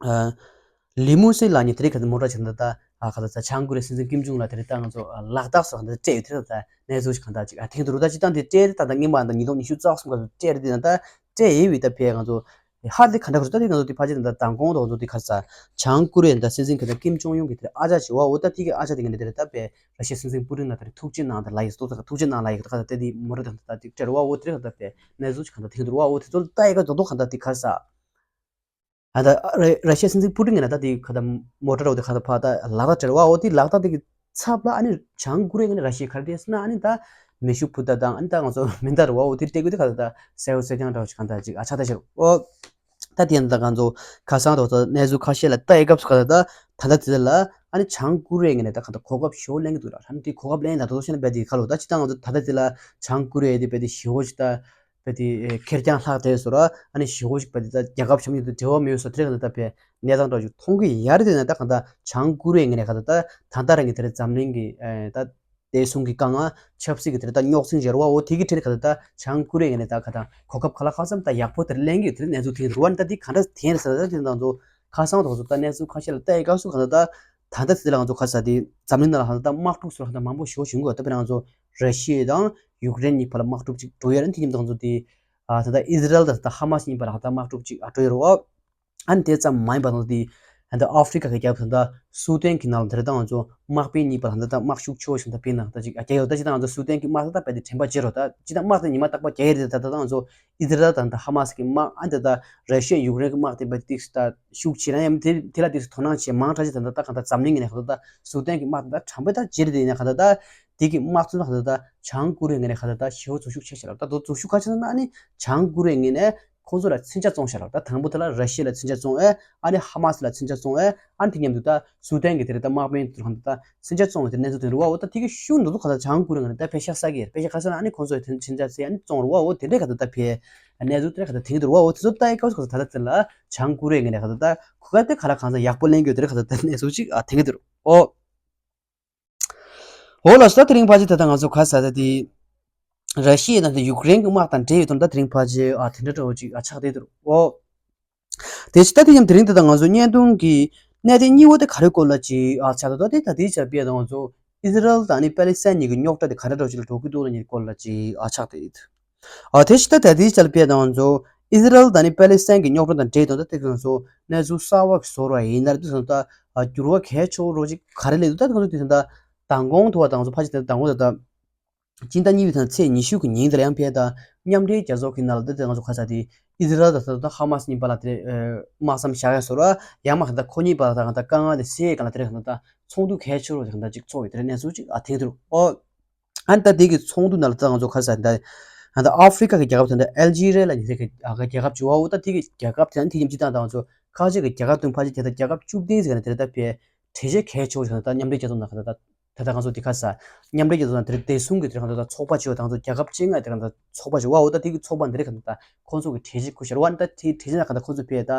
ལི་མུ་སི་ལ་ཉི་དེ་རིང་ག་ཚོད་མོ་ཊ་ཅིག་ད་ད་ཨ་ག་ཚོད་ད་བྱང་ཀོ་རི་ཡའི་སྲིད་འཛིན་ཀིམ་ཇུང་ལ་དེ་རིང་ད་ང་ཚོ་ལག་རྟགས་སུ་ག་ཚོད་སྤྲད་ཡོད་དེ་ད་གནས་ཚུལ་ཞིག་ག་ད་ཅིག་ཨ་ཐེངས་དུ་རུ་ད་ཅི་ད་འདི་སྤྲད་དེ་ད་ད་སྔོན་མ་ད་ཉིས་སྟོང་ཉི་ཤུ་རྩ་གསུམ་ག་ཚོད་སྤྲད་དེ་ད་ད་སྤྲད་ཡོད་བི་ད་ཕེ་ང་ཚོ་ཧ་དེ་ག་འདྲ་ག་ཚོད་ད་དེ་ང་ཚོ་དེ་ཕ་ཅི་ད་ད་མདང་དགོང་དུ་ང་ཚོ་དེ་ག་ཚོད་བྱང་ཀོ་རི་ཡའི་ད་སྲིད་འཛིན་ག་ད་ཀིམ་ཇུང་ཡུང་གི་དེ་ཨ་ཅག་ཅིག་ཡོད་བ་འོ་ད་དེ་གི་ཨ་ཅག་དེ་ག་ནས་དེ་རིང་ད་ཕེ་ར་ཤི་ཡའི་སྲིད་འཛིན་པུ་ཏིན་ལ་དེ་རིང་ཐུགས་རྗེ་གནང་ད་ལ་ཡི་ཐུགས་རྗེ་གནང་ལ་ཡི་ད་ག་ད་དེ་དེ་མོ་ཊ་ད་ད་དེ་སྤྲད་རུ་བ་འོ་དེ་རིང་ག་ད་ཕེ་གནས་ཚུལ་ཅིག་ག་ད་ཐེངས་དུ་རུ་བ་འོ་དེ་ཚོ་ལ་ད་ཡི་ག་ད་དོ་ག་ད་དེ་ག་ཚོད། ཨ་ད་ར་ར་ཤི་ཡའི་སྲིད་འཛིན་པུ་ཏིན་གྱིས་ན་ད་དེ་ག་ད་མོ་ཊ་རོ་དེ་ག་ད་ཕ་ད་ལག་རྟགས་སྤྲད་ར་བ་འོ་དེ་ལག་རྟགས་དེ་གི་ཚབ་ལ་ཨ་ནི་བྱང་ཀོ་རི་ཡ་ངོས་ནས་ར་ཤི་ཡ་ག་རེ་སྤྲད་ཟེར་ན་ཨ་ནི་ད་མེ་ཤུགས་འཕུར་མདའ་དང་ཨ་ནི་ད་ང་ཚོ་མེ་མདའ་རོ་བ་འོ་དེ་སྤྲད་དགོས་དེ་ག་ད་ད་གསལ་པོ་གསལ་རྐྱང་འདྲ་བོ་ཞིག་ག་ད་ཅིག་ཨ་ཆགས་ད་ཤར་འོ། ད་དེ་ཡང་ད་ང་ཚོ་ཁ་སང་དོ་ད་གནས་ཚུལ་ཁ་ཤས་ལ་ལྟ་ཡི་སྐབས་སུ་ག་ད་ད་ད་ད་དེ་ལ་ཨ་ནི་བྱང་ཀོ་རི་ཡ་ངོས་ནས་ད་ག་ད་གོ་སྐབས་ཞེ་པོ་ལེན་གི་འདུག་ར་ཨ་ནི་དེ་གོ་སྐབས་ལེན་ད་དོ་ཤེས་ན་བས་དེ་ཁ་ལོ་ད་ཅི་ད་ང་ཚོ་ད་ད་དེ་ལ་བྱང་ཀོ་རི་ཡ་དེ་བས་དེ་ཞེ་པོ་ཞིག་ད། བས་དེ་ཁེར་རྐྱང་ལྷག་བསྡད་སོང་ར་ཨ་ནི་ཞེ་པོ་ཞིག་བས་དེ་ད་རྒྱལ་ཁབ་གཞན་མཉམ་དུ་འབྲེལ་བ་མེད་སོང་དེ་རེད་ག་ད་བས་གནས་སྟངས་འདྲ་ཞིག་མཐོང་གི་ཡ་རེད། དེ་ན་ད་ག་ད་བྱང་ཀོ་རི་ཡའི་ངོས་ནས་ག་ད་ད་ད་ལྟ་རང་གི་དེ་རེད་འཛམ་གླིང་གི་ད་བདེ་སྲུང་གི་དཀའ་ངལ་ཆབ་སྲིད་ཀྱི་དེ་རེད་ད་རྙོག་འཛིང་ཞེ་པོ་འོ་དེ་གི་ཁྲོད་ག་ད་ད་བྱང་ཀོ་རི་ཡའི་ངོས་ནས་ད་ག་ད་གོ་སྐབས་ག་ལ་གང་འཚམ་ད་ཡག་པོ་དེ་རེད་ལེན་གི་དེ་རེད་གནས་ཚུལ་དེ་རེད་བ་ནི་ད་དེ་ག་འདྲ་དེ་རེད་ཟེར་ད་དེ་ད་ང་ཚོ་ཁ་སང་དོག་ཚོ་ད་གནས་ཚུལ་ཁ་ཤས་ལ་ལྟ་ཡི་སྐབས་སུ་ག་ད་ད་ད་ད་དེ་ལ་ང་ཚོ་ཁ་ས་དེ་འཛམ་གླིང་ནང་ལ་ག་ད་ད་དམག་འཁྲུག་སོགས་ག་ད་མང་པོ་ཞེ་པོ་བྱུང་གི་ད་དཔེར་ན་ང་ཚོ་ར་ཤི་ཡ་དང་ཡུཀ་རེན་གཉིས་བར་ལ་དམག་འཁྲུག་ཅིག་འགྲོ་ཡ་རེད། དེ་མཉམ་དུ་ང་ཚོ་དེ་ཨ་ད་ལྟ་ཨི་ཟི་རལ་དང་ད་ཧ་མ་སི་གཉིས་བར་ལ་ད་དམག་འཁྲུག་ཅིག་ཨ་འགྲོ་ཡ་རེད་བ། ཨ་ནི་དེ་ཙམ་མ་ཡིན་པ་ང་ཚོ་དེ་ད་ལྟ་ཨ་ཧྥེ་རི་ཁ་གི་རྒྱལ་ཁབ་ད་ལྟ་སུ་དན་གྱི་ནང་ལ་དེ་རེད་ད་ང་ཚོ་དམག་དཔོན་གཉིས་བར་ལ་ད་ལྟ་དམག་ཤུགས་ཆེ་བོ་ཞིག་ད་དཔེར་ན་ད་ཅིག་ཨ་རྒྱ་ཡོད་ད་ཅི་ད་ང་ཚོ་སུ་དན་གྱི་དམག་ད་ད་རྦད་དེ་དྲན་པ་བརྗེད་རོགས་ད་ཅི་ད་དམག་ད་ཉི་མ་རྟག་པར་རྒྱག་ཡ་རེད། ད་ད་ད་ང་ཚོ་ཨི་ཟི་རལ་དང་ད་ཧ་མ་སི་གི་དམག་ཨ་ནི་ད་ད་ར་ཤི་ཡ་ཡུཀ་རེན་གྱི་དམག་དེ་རྦད་དེ་ཏིག་ད་ཤུགས་ཆེ་ན་ཡང་དེ་དེ་ལ་ཏིག་དོ་སྣང་བྱེད་མང་དྲགས་ཅིག་ད་ད་ད་གང་ད་འཛམ་གླིང་གི་ནས་ག་ད་ད་སུ་དན་གྱི་དམག་ད་ད་དྲན་པ་ད་བརྗེད་རེད། དེ་ཡིན་ན་ག་ད་ད། དེ་གི་དམག་དོན་ཁ་ད་ད་བྱང་ཀོ་རི་ཡའི་ངོས་ནས་ཁ་ད་ད་ཞེ་པོ་འཛུལ་ཞུགས་བྱས་ཤག་ལ། ད་དུང་འཛུལ་ཞུགས་ག་ཅི་ན་ཨ་ནི་བྱང་ཀོ་རི་ཡའི་ངོས་ནས་ཁོང་ཚོ་ལ་མཚོན་ཆ་བཙོང་ཤག་ལ། ད་དང་པོ་དེ་ལ་ར་ཤི་ཡ་ལ་མཚོན་ཆ་བཙོང་ཨེ། ཨ་ནི་ཧ་མ་སི་ལ་མཚོན་ཆ་བཙོང་ཨེ། ཨ་ནི་དེ་མཉམ་དུ་ད་སུ་དན་གྱི་དེ་རེད་ད་དམག་དཔོན་དེ་ཁ་ད་ད་མཚོན་ཆ་བཙོང་བའི་དེ་གནས་ཚུལ་དེ་རེད་བ། འོ་ད་དེ་གི་ཤུགས་འདུག་འདུག་ཁ་ད་བྱང་ཀོ་རི་ཡའི་ངོས་ནས་ད་ཕལ་ཆེར་ཤ་ས་གི་རེད། ཕལ་ཆེར་ག་ས་ན་ཨ་ནི་ཁོང་ཚོ་ཡི་མཚོན་ཆ་ཚེ་ཨ་ནི་བཙོང་རུ་བ། འོ་དེ་འདྲས་ཁ་ད་ད་ཕེ་གནས་ཚུལ་དེ་ཁ་ད་དེང་དུ་རུ་བ། འོ་དེ་ཚོ་ད་ཨེ་ཀའོ་ཁ་ད་ད་ད་དེ་ལ་བྱང་ཀོ་རི་ཡའི་ངོས་ནས་ཁ་ད་ད་གོ་སྐབས་དེ་ག་ལ་གང་ས་ཡག་པོ་ལེན་རྒྱུ་དེ་རེད་ཁ་ད་ད་གནས་ཚུལ་ཅིག་ཨ་དེང་གི་འདུག་འོ། འོ་ལགས་སོ། ད་དེ་རིང་ཕལ་ཆེར་ད་ལྟ་ང་ཚོ་ག་ས་ད་དེ་ར་ཤི་ཡ་དང་དེ་ཡུཀ་རེན་གྱི་དམག་དང་འབྲེལ་ཡོད་དོན་ད་དེ་རིང་ཕལ་ཆེར་ཨ་དེ་འདྲ་འདྲ་བོ་ཅིག་ཨ་ཆགས་བསྡད་འདུག་འོ། དེ་ཕྱི་ད་དེ་ཡང་དེ་རིང་དེ་ད་ང་ཚོ་བརྙན་ཐུང་གི་གནད་དོན་གཉིས་པོ་དེ་ག་རེ་སྐོར་ལ་ཅིག་ཨ་ཆགས་འདུག་ད་དེ་ད་དེའི་ཆ་དཔེ་ད་ང་ཚོ་ཨི་ཟི་རལ་དང་ནི་པེ་ལི་སི་ཐན་གཉིས་ཀྱི་རྙོག་དྲ་དེ་ག་འདྲ་འདྲ་བོ་ཅིག་ལ་འགྲོ་གི་འདུག་ལ་གཉིས་སྐོར་ལ་ཅིག་ཨ་ཆགས་བསྡད་ཡོད། ཨ་དེ་ཕྱི་ད་ད་དེའི་ཆ་ལ་དཔེ་ད་ང་ཚོ་ཨི་ཟི་རལ་དང་ནི་པེ་ལི་སི་ཐན་གྱི་རྙོག་དྲ་དང་འབྲེལ་དོན་ད་དེ་ང་ཚོ་གནས་ཚུལ་གསར་བ་ཞིག་བཟོ་ར་ཡིན་ན་རེད། དེ་ད་འགྱུར་བ་གལ་ཆེ་བོ་རོ་ཅིག་ག་རེ་སླེབས་འདུག་ད་དེ་ང་ཚོ་དེ་ད་མདང་དགོང་ཐུག་པ་དང་ང་ཚོ་ཕལ་ཆེར་དེ་མདང་དགོང་ད་ད། སྤྱི་ཟླ་གཉིས་པའི་ཚེས་ཉི་ཤུ་གི་ཉིན་དེ་ལ་ཡང་ཕེ་ད་མཉམ་འབྲེལ་རྒྱལ་ཚོགས་ཀྱི་ནང་ལ་ད་ལྟ་ང་ཚོ་ག་ས་དེ་ཨི་ཟི་རལ་དང་ད་ལྟ་ཧ་མ་སི་གཉིས་བར་ལ་དེ་དམག་མཚམས་བཞག་ཡ་བཟོ་ར་ཡང་མ་ག་ད་ཁོ་གཉིས་བར་ལ་ད་ག་ད་དཀའ་ངལ་དེ་སེལ་ཡ་ག་ལ་དེ་རེད། ག་ད་ཚོགས་འདུ་གལ་ཆེ་རུ་དེ་ག་ད་ཅིག་ཚོགས་ཡོད་དེ་རེད། གནས་ཚུལ་ཅིག་ཨ་ཐེངས་དུ་ཨོ། ཨ་ནི་ད་དེ་གི་ཚོགས་འདུ་ནང་ལ་ད་ང་ཚོ་ག་ས་ད་ད་ཨ་ཧྥེ་རི་ཁ་གི་རྒྱལ་ཁབ་དེ་འདྲ་ཨལ་ཇི་རི་ཡ་ལ་ཉེ་ས་གི་རྒྱལ་ཁབ་ཅིག་ཨོ། ད་དེ་གི་རྒྱལ་ཁབ་དེ་ནི་དེ་ཉིན་སྤྱི་བཏང་ད་ང་ཚོ་ཁ་ཆེ་གི་རྒྱལ་ཁབ་དོན་ཕལ་ཆེར་དེ་ད་རྒྱལ་ཁབ་བཅུ་བདུན་ཟེར་ནས་དེ་རེད། ད་ཕེ་གྲོས་གཞི་གལ་ཆེ་བོ་ཞིག་ད་མཉམ་འབྲེལ་རྒྱལ་ཚོགས་ནང་ག་ད་ད་ད་ད་ང་ཚོ་འདི་ག་ས་མཉམ་འབྲེལ་རྒྱལ་ཚོགས་ནང་དེ་རིང་བདེ་སྲུང་གི་དེ་རིང་ག་ད་ད་ཚོགས་པ་ཅིག་ཡོད། ད་ང་ཚོ་རྒྱལ་ཁབ་བཅོ་ལྔ་དེ་རིང་ད་ཚོགས་པ་ཅིག་ཡོད། འོ་ད་དེ་གི་ཚོགས་པ་འདི་རིང་ག་ད་ད་ཁོང་ཚོ་གི་གྲོས་གཞི་བསྐུར་ཤར་བ་ནི་ད་དེ་གྲོས་གཞི་ནང་ག་ད་ཁོང་ཚོ་ཕེ་ད་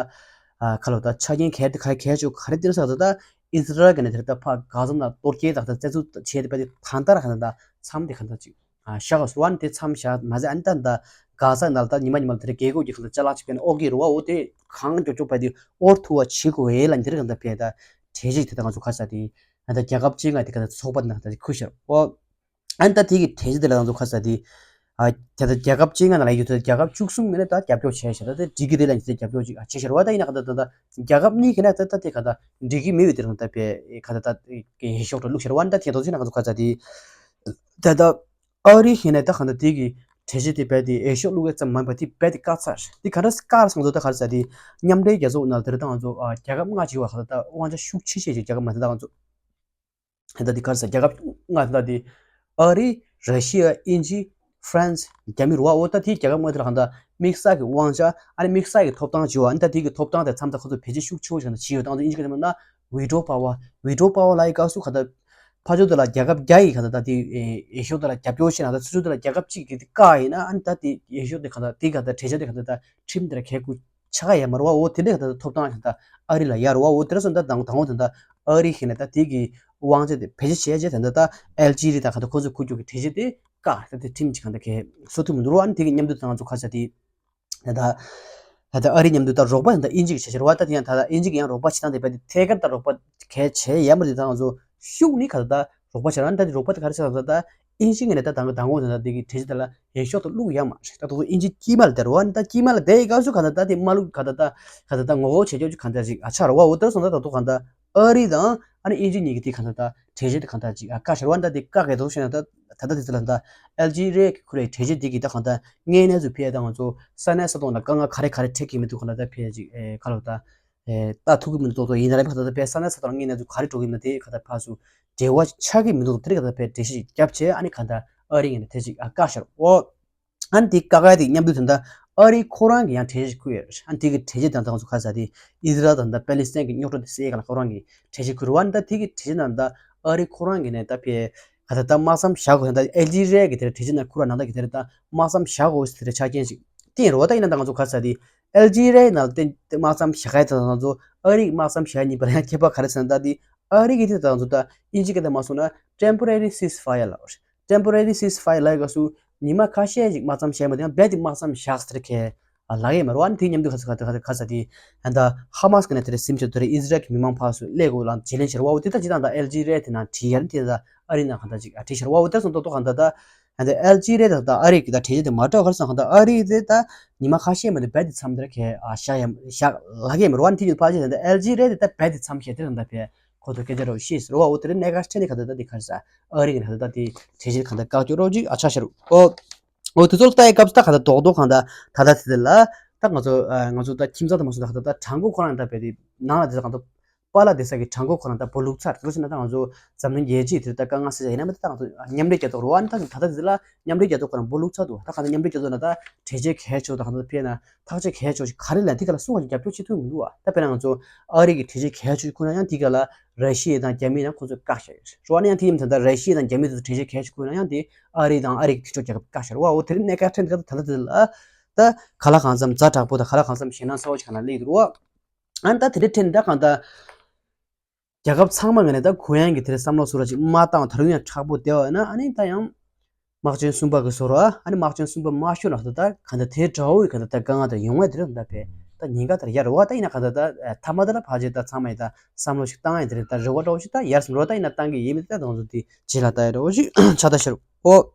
ཨ་ག་ལོ་ད་ཆ་རྐྱེན་གལ་ཏེ་ག་གལ་ཆེ་ག་རེ་བསྟན་ས་ག་ད་ད་ཨི་ཟི་རལ་གི་ནས་དེ་རིང་ད་ཕ་གྷ་ཟ་ནང་གཏོར་རྒོལ་ད་ག་ད་རྩད་འཛུགས་བྱས་ཏེ་ཕེ་དེ་ད་ད་ར་ག་ད་ད་མཚམས་དེ་ག་ད་ཅིག་ཨ་བཞག་ག་ཟེར་བ་ནི་དེ་མཚམས་བཞག་མ་ཟད་ཨ་ནི་ད་ད་གྷ་ཟ་ནང་ལ་ད་ཉི་མ་ཉི་མ་ལ་དེ་རིང་རྒྱལ་ཁབ་ཀྱི་ག་ད་ཅ་ལག་ཅིག་ཕེ་ནས་དབོར་གི་རེད་བ། འོ་དེ་གང་མགྱོགས་མགྱོགས་ཕེ་དེ་དབོར་ཐུབ་པ་བྱེད་དགོས་ཡས་ལ་འདི་རིང་ག་ད་ཕེ་ད་གྲོས་གཞི་དེ་ད་ང་ཚོ་ག་ས་དེ། ད་ལྟ་རྒྱལ་ཁབ་བཅོ་ལྔ་དེ་ག་ཚོགས་པ་ནང་ད་ཁུར་ཤར་འོ། ཨ་ནི་ད་དེ་གི་གྲོས་གཞི་དེ་ལ་ང་ཚོ་ག་ས་དེ། ཨ་ད་ལྟ་རྒྱལ་ཁབ་བཅོ་ལྔ་ནང་ལ་ཡོད་དུས་རྒྱལ་ཁབ་བཅུ་གསུམ་ངོས་ནས་ད་རྒྱབ་སྐྱོར་བྱས་ཤག་ད་ལྟ་འགྲིག་གི་རེད་ལབ་ནས་རྒྱབ་སྐྱོར་ཅིག་ཨ་བྱས་ཤར་བ། ད་ཡིན་ན་ག་ད་ད་ལྟ་རྒྱལ་ཁབ་གཉིས་ཀྱི་ནས་ད་ལྟ་དེ་ག་ད་འགྲིག་གི་མེད་པའི་དེ་རང་ད་ཕེ་ག་ད་ད་འོས་ཤོག་ཏུ་བླུགས་ཤར་བ། ཨ་ནི་ད་དེ་ཐོག་ཚེ་ན་ང་ཚོ་ག་ས་དེ། ད་ལྟ་ཨ་རི་གཞན་ནས་ད་ག་ད་དེ་གི་གྲོས་གཞི་དེ་ཕེ་དེ་འོས་ཤོག་བླུགས་ཡ་ཙམ་མ་ཡིན་པ་དེ་ཕེ་དེ་བཀག་ཚར། དེ་ག་འདྲ་བཀག་སོང་ཚོ་ད་ག་ས་དེ་མཉམ་འབྲེལ་རྒྱལ་ཚོགས་ནང་དེ་རིང་ད་ང་ཚོ་རྒྱལ་ཁབ་ལྔ་ཅིག་ཡོད་པ། ག་ད་ད་དབང་ཆ་ཤུགས་ཆེ་ཤོས་ཀྱི་རྒྱལ་ཁབ་མ་དེ་ད་ང་ཚོ། ད་འདི་ག་རེ་ཟེར་རྒྱལ་ཁབ་ལྔ་ད་འདི་ཨ་རི། ར་ཤི་ཡ། དབྱིན་ཇི། ཧྥ་རན་སི། རྒྱ་མི་རེད་བ། འོ་ད་དེའི་རྒྱལ་ཁབ་ལྔ་དེ་ལ་གང་ལྟར་དམིགས་བསལ་གྱི་དབང་ཆ་ཨ་ནི་དམིགས་བསལ་གྱི་ཐོབ་ཐང་བྱུང་བ། ཨ་ནི་ད་དེ་གི་ཐོབ་ཐང་དེ་མཚམས་ད་ཁོ་ཚོ་བེད་སྤྱོད་ཤུགས་ཆེ་བོ་བྱས་ན་བྱས་ཡོད། ད་ང་ཚོ་དབྱིན་ཇི་སྐད་ཐོག་ནས་ཝི་ཊོ་པ་ཝར། ཝི་ཊོ་པ་ཝར་ལབ་ཡི་སྐབས་སུ་གང་ལྟར་ཕར་ཕྱོགས་དེ་ལ་རྒྱལ་ཁབ་བརྒྱ་ཡི་གང་ལྟར་ད་དེ་འོས་ཤོག་དེ་ལ་རྒྱབ་སྐྱོར་བྱས་ན་ད་ཚུར་ཕྱོགས་དེ་ལ་རྒྱལ་ཁབ་གཅིག་གིས་དེ་བཀག་ཡིན་ན་ཨ་ནི་ད་དེ་འོས་ཤོག་དེ་གང་ལྟར་དེ་གང་ལྟར་གྲོས་འཆར་དེ་གང་ལྟར་ཁྲིམས་དེ་ལ་འགལ་དགོས་ཆགས་ཡ་མ་རེད་བ། འོ་དེ་འདྲ་ད་ཐོབ་ཐང་ད་ཨ་རི་ལ་ཡོད་རེད་བ། འོ་དེ་འདྲ་སོང་ད་དང་དང་པོ་ད་ཨ་རི་ཞིག་ནས་ད་དེ་གི་དབང་ཆ་དེ་བེད་སྤྱོད་བྱས་རྗེས་ད་ད་ཨལ་ཇི་རི་དང་ག་ད་ཁོ་ཚོས་འགོ་རྒྱག་གི་གྲོས་གཞི་དེ་བཀག་ད་དེ་ཁྲིམས་ཀྱི་གང་ད་གས་བཟོ་ཐུབ་མི་འདུག་ར། ཨ་ནི་དེ་གི་མཉམ་དུ་ད་ང་ཚོ་ག་ས་དེ་ད་ད་ ད་ལྟ་ཨ་རི་མཉམ་དུ་ད་རོགས་པ་ད་ལྟ་དབྱིན་ཇི་གི་བྱེད་བྱེད་རོགས་པ་ད་དེ་ཡང་ད་ལྟ་དབྱིན་ཇི་གི་ཡང་རོགས་པ་བྱེད་སྟངས་དེ་རྦད་དེ་ཐད་ཀར་ད་རོགས་པ་གལ་ཆེ་ཡ་མ་རེད། ད་ང་ཚོ་ཤུགས་ནི་ག་ད་ལྟ་རོགས་པ་བྱེད་རང་ད་དེ་རོགས་པ་དེ་ག་རེ་བྱེད་ད་ད་དབྱིན་ཇི་ངོས་ནས་ད་དང་དང་པོ་ད་ལྟ་དེ་གི་གྲོས་གཞི་ད་ལ་འོས་ཤོག་ཏུ་བླུག་ཡ་མ་རེད། ད་དུ་དབྱིན་ཇི་དཀྱིལ་མ་ལ་དེ་རོགས་ད་དཀྱིལ་མ་ལ་དེ་ཡི་སྐབས་སུ་ག་ད་ད་དེ་མ་བླུག་ག་ད་ད་ག་ད་ད་ངོ་རྒོལ་བྱེད་ཆོག་ཆུ་ག་ད་ཅིག་ཨ་ཆགས་རོགས་འོ་དེར་སོང་ད་ད་དུ་ག་ད་ཨ་རི་དང་ཨ་ནི་དབྱིན་ཇི་གཉིས་ཀྱི་དེ་ག་ད་ད་གྲོས་གཞི་དེ་ག་ད་ཅིག་ཨ་བཀག་ཤར་བ་ད་དེ་བཀག་གི་འདུག་ཤེ་ན་ད། ད་ལྟ་དེ་ཚོ་ལ་ད་ཨལ་ཇི་རི་ཡ་གི་ཁུ་རའི་གྲོས་གཞི་འདི་གི་ད་གང་ལྟར་དངོས་གནས་སུ་ཕེ་ད་ང་ཚོ་ས་གནས་ས་ཐོག་ལ་དཀའ་ངལ་ག་རེ་ག་རེ་འཕྲད་ཀྱི་མི་འདུག་གང་ལྟར་ད་ཕེ་ཅིག་ཨེ་ཁ་ལོ་ད་ཨེ་ལྟ་ཐུབ་ཀྱི་མི་འདུག་ཏོག་ཏོག་ཡིན་ན་རེད། ཁ་ད་ད་ཕེ་ས་གནས་ས་ཐོག་ལ་དངོས་གནས་སུ་ག་རེ་འགྲོ་གི་མི་འདུག་དེ་ཁ་ད་ཕ་སུ་འབྲེལ་བ་ཆགས་ཀྱི་མི་འདུག་དེ་རིགས་ཁ་ད་ཕེ་འགྲེལ་བཤད་ཅིག་བརྒྱབ་བྱས་ཨ་ནི་གང་ལྟར་ཨ་རི་ངོས་ནས་དེ་ཅིག་ཨ་བཀག་ཤར་འོ། ཨ་ནི་དེ་ཀ་ཀ་དེ་མཉམ་དུ་ད་ལྟ་ཨ་རི་ཁོ་རང་གི་ཡང་གྲོས་གཞི་བསྐུར་ཡོད་རེད། ཨ་ནི་དེ་གི་གྲོས་གཞི་དང་ད་ང་ཚོ་ཁ་ས་དེ་ཨི་ཟི་རལ་དང་ད་པེ་ལི་སི་ཐན་གྱི་རྙོག་དྲ་དེ་སེལ་ག་ལ་ཁོ་རང་གི་གྲོས་གཞི་བསྐུར་བ། ཨ་ནི་ད་དེ་གི་གྲོས་གཞི་ནང་ད་ཨ་རི་ཁོ་རང་གི་ནས་ད་ཕེ་ག་ད་ད་དམག་མཚམས་བཞག་དགོས་ད་ཨལ་ཇི་རི་ཡ་གི་དེར་གྲོས་གཞི་ནང་བསྐུར་བ་ནང་ད་གི་དེར་ད་དམག་མཚམས་བཞག་དགོས་ཟེར་དེར་ཆ་རྐྱེན་ཞིག་བསྟན་རེད་བ། ད་ཡིན་ན་ད་ང་ཚོ་ཁ་ས་དེ་ཨལ་ཇི་རི་ཡ་ནང་ད་དམག་མཚམས་བཞག་ག་ད་ང་ཚོ་ཨ་རི་གི་དམག་མཚམས་བཞག་གཉིས་བར་ཡང་ཁྱད་པར་ག་རེ་ཟེར་ན་ད་དེ་ཨ་རི་གི་དེ་ད་ང་ཚོ་ད་དབྱིན་ཇི་སྐད་ད་མ་སོང་ན་temporary ceasefire ལ་བར། Temporary ceasefire ལབ་ཡ་སྐབས་སུ་ཉི་མ་ཁ་ཤས་ཤིག་དམག་མཚམས་བཞག་མ་དེ་ཡང་རྦད་དེ་དམག་མཚམས་བཞག་ཟེར་ཁེ་ལབ་ཡ་མ་རེད་བ། ཨ་ནི་དེ་མཉམ་དུ་ཁ་ས་ཁ་ས་ཁ་ས་དེ་ཨ་ད་ཧ་མ་སི་གི་ནས་དེར་སིམ་ཆོད་དེར་ཨི་ཟི་རལ་གྱི་མི་མང་ཕར་སུ་སླེབས་དགོས་ལ་བྱེད་ལེན་བྱེད་རོགས་འོ་དེ་ད་ཅི་དང་ད་ཨལ་ཇི་རི་ཡ་དེ་ནང་བྲིས་ཡ་ནི་དེ་ད་ཨ་རི་ནང་གང་ད་ཅིག་ཨ་བྲིས་ཤར་བ་འོ་དེ་སོང་ཏོག་ཏོག་གང་ད་ད་ཨ་ད་ཨལ་ཇི་རི་ཡ་ད་ད་ཨ་རི་གི་ད་གྲོས་གཞི་དེ་མ་འདྲ་བ་ག་རེ་སོང་གང་ད་ཨ་རི་དེ་ད་ཉི་མ་ཁ་ཤས་མ་དེ་རྦད་དེ་མཚམས་དེར་ཁེ་ཨ་བཞག་ཡ་བཞག་ལབ་ཡ་མ་རེད་བ། ཨ་ནི་དེ་ཡོད་ཕར་ཅི་ད་ད་ཨལ་ཇི་རི་ཡ་དེ་ད་རྦད་དེ་མཚམས་བཞག་དེར་གང་ད་ཕེ། ཁོ་ཚོ་སྐད་ཆ་རོ་ཤེས་ཟེར་བ་འོ་དེ་རིང་གནད་འགག་ཕྲན་ནི་ག་ད་ད་དེ་ག་རེ་ཟ་ཨ་རི་གི་ནི་ག་ད་ད་དེ་གྲོས་གཞི་ག་ད་བཀག་ཀྱོག་རོགས་ཅིག་ཨ་ཆགས་ཤར་འོ། འོ་དེ་ཚོ་ལ་ལྟ་ཡི་སྐབས་སུ་ད་ག་ད་རྡོག་རྡོག་གང་ད་ད་ད་དེ་དེ་ལ་ད་ང་ཚོ་ཨ་ང་ཚོ་ད་ཁྱིམ་ཚང་ད་མ་སོང་ད་ག་ད་ད་གྲངས་འགོ་ཁོ་རང་ད་བས་དེ་ནང་ལ་དེ་ས་གང་ད་པཱ་ལ་དེ་ས་གི་གྲངས་འགོ་ཁོ་རང་ད་བོ་ལུག་ཚར་དེ་ཚོ་ན་ད་ང་ཚོ་འཛམ་གླིང་རྒྱལ་སྤྱིའི་དེ་ད་དཀའ་ངལ་སེལ་ཡ་ཡིན་ན་མ་ད་ད་ང་ཚོ་མཉམ་འབྲེལ་རྒྱལ་ཚོགས་རོ་ཨ་ནི་ད་ད་ད་དེ་ལ་མཉམ་འབྲེལ་རྒྱལ་ཚོགས་ཁོ་རང་བོ་ལུག་ཚར་འདུག་ད་ག་ད་མཉམ་འབྲེལ་རྒྱལ་ཚོགས་ན་ད་གྲོས་ཆོད་གལ་ཆེ་ད་ག་ད་ཕེ་ན། ཐག་གཅོད་གལ་ཆེ་ཤོས་ག་རེ་ལ་དེ་ག་ལ་སུ་ག་ཅིག་རྒྱབ་སྐྱོར་བྱེད་ཐུབ་མི་འདུག་བ། ད་དཔེར་ན་ང་ཚོ་ཨ་རི་གི་གྲོས་ཆོད་གལ་ཆེ་ཤོས་ཁུར་ན་ཡང་དེ་ག་ལ་ར་ཤི་ཡ་དང་རྒྱ་མི་ཡང་ཁོ་ཚོས་བཀག་བཞག་ཡོད་རེད་བ། ཨ་ནི་ཡང་དེ་ཡིན་ད་ལྟ་ར་ཤི་ཡ་དང་རྒྱ་མི་དེ་ཚོ་གྲོས་ཆོད་གལ་ཆེ་ཁུར་ན་ཡང་དེ་ཨ་རི་དང་ཨ་རི་གི་མཐུན་ཕྱོགས་རྒྱལ་ཁབ་བཀག་བཞག་རེད་བ། འོ་དེ་རིང་གནད་འགག་ཕྲན་དེ་ག་ད་ད་ད་ལ་ད་ག་ལ་གང་འཚམ་ཛ་དྲག་པོ་དང་ག་ལ་གང་འཚམ་ཞེད་སྣང་ཚ་བོ་ཞིག་ག་ན་སླེབས་འདུག་བ། ཨ་ནི་ད་དེ་འདྲའི་ཕྲན་ད་གང་ད། རྒྱལ་ཁབ་ཚང་མ་ངོས་ནས་ད་གུ་ཡངས་ཀྱི་དེར་བསམ་བློ་བཟོ་ར་ཅིག་མ་བཏང་ད་རུང་ཡང་དྲག་པོ་བསྡད་པ་ཡིན་ན་ཨ་ནི་ད་ཡང་། དམག་ཆེན་གསུམ་པ་གི་བཟོ་ར་ཨ་ནི་དམག་ཆེན་གསུམ་པ་མ་ཤོར་ན་ད་ད་ག་ད་དེ་འདྲ་བོ་ཡི་ག་ད་ད་དཀའ་ངལ་དེ་ཡོང་བ་དེ་རེད་ད་ཕེ། ད་ཉེན་ཁ་དེར་ཡར་རོ་བ་ད་ཡིན་ན་ག་ད་ད་ཐ་མ་ད་ལ་ཕ་ཆེ་ད་ཚང་མ་ཡི་ད་བསམ་བློ་ཞིག་བཏང་ཡི་དེ་རེད། ད་རེ་བ་འདྲ་བོ་ཞིག་ད་ཡར་སོང་རོ་ད་ཡིན་ན་བཏང་གི་ཡིན་མི་ད་ད་ང་ཚོ་དེ་རྗེས་ལ་ད་ཡི་འདྲ་བོ་ཞིག་ཆ་ད་ཤར་འོ།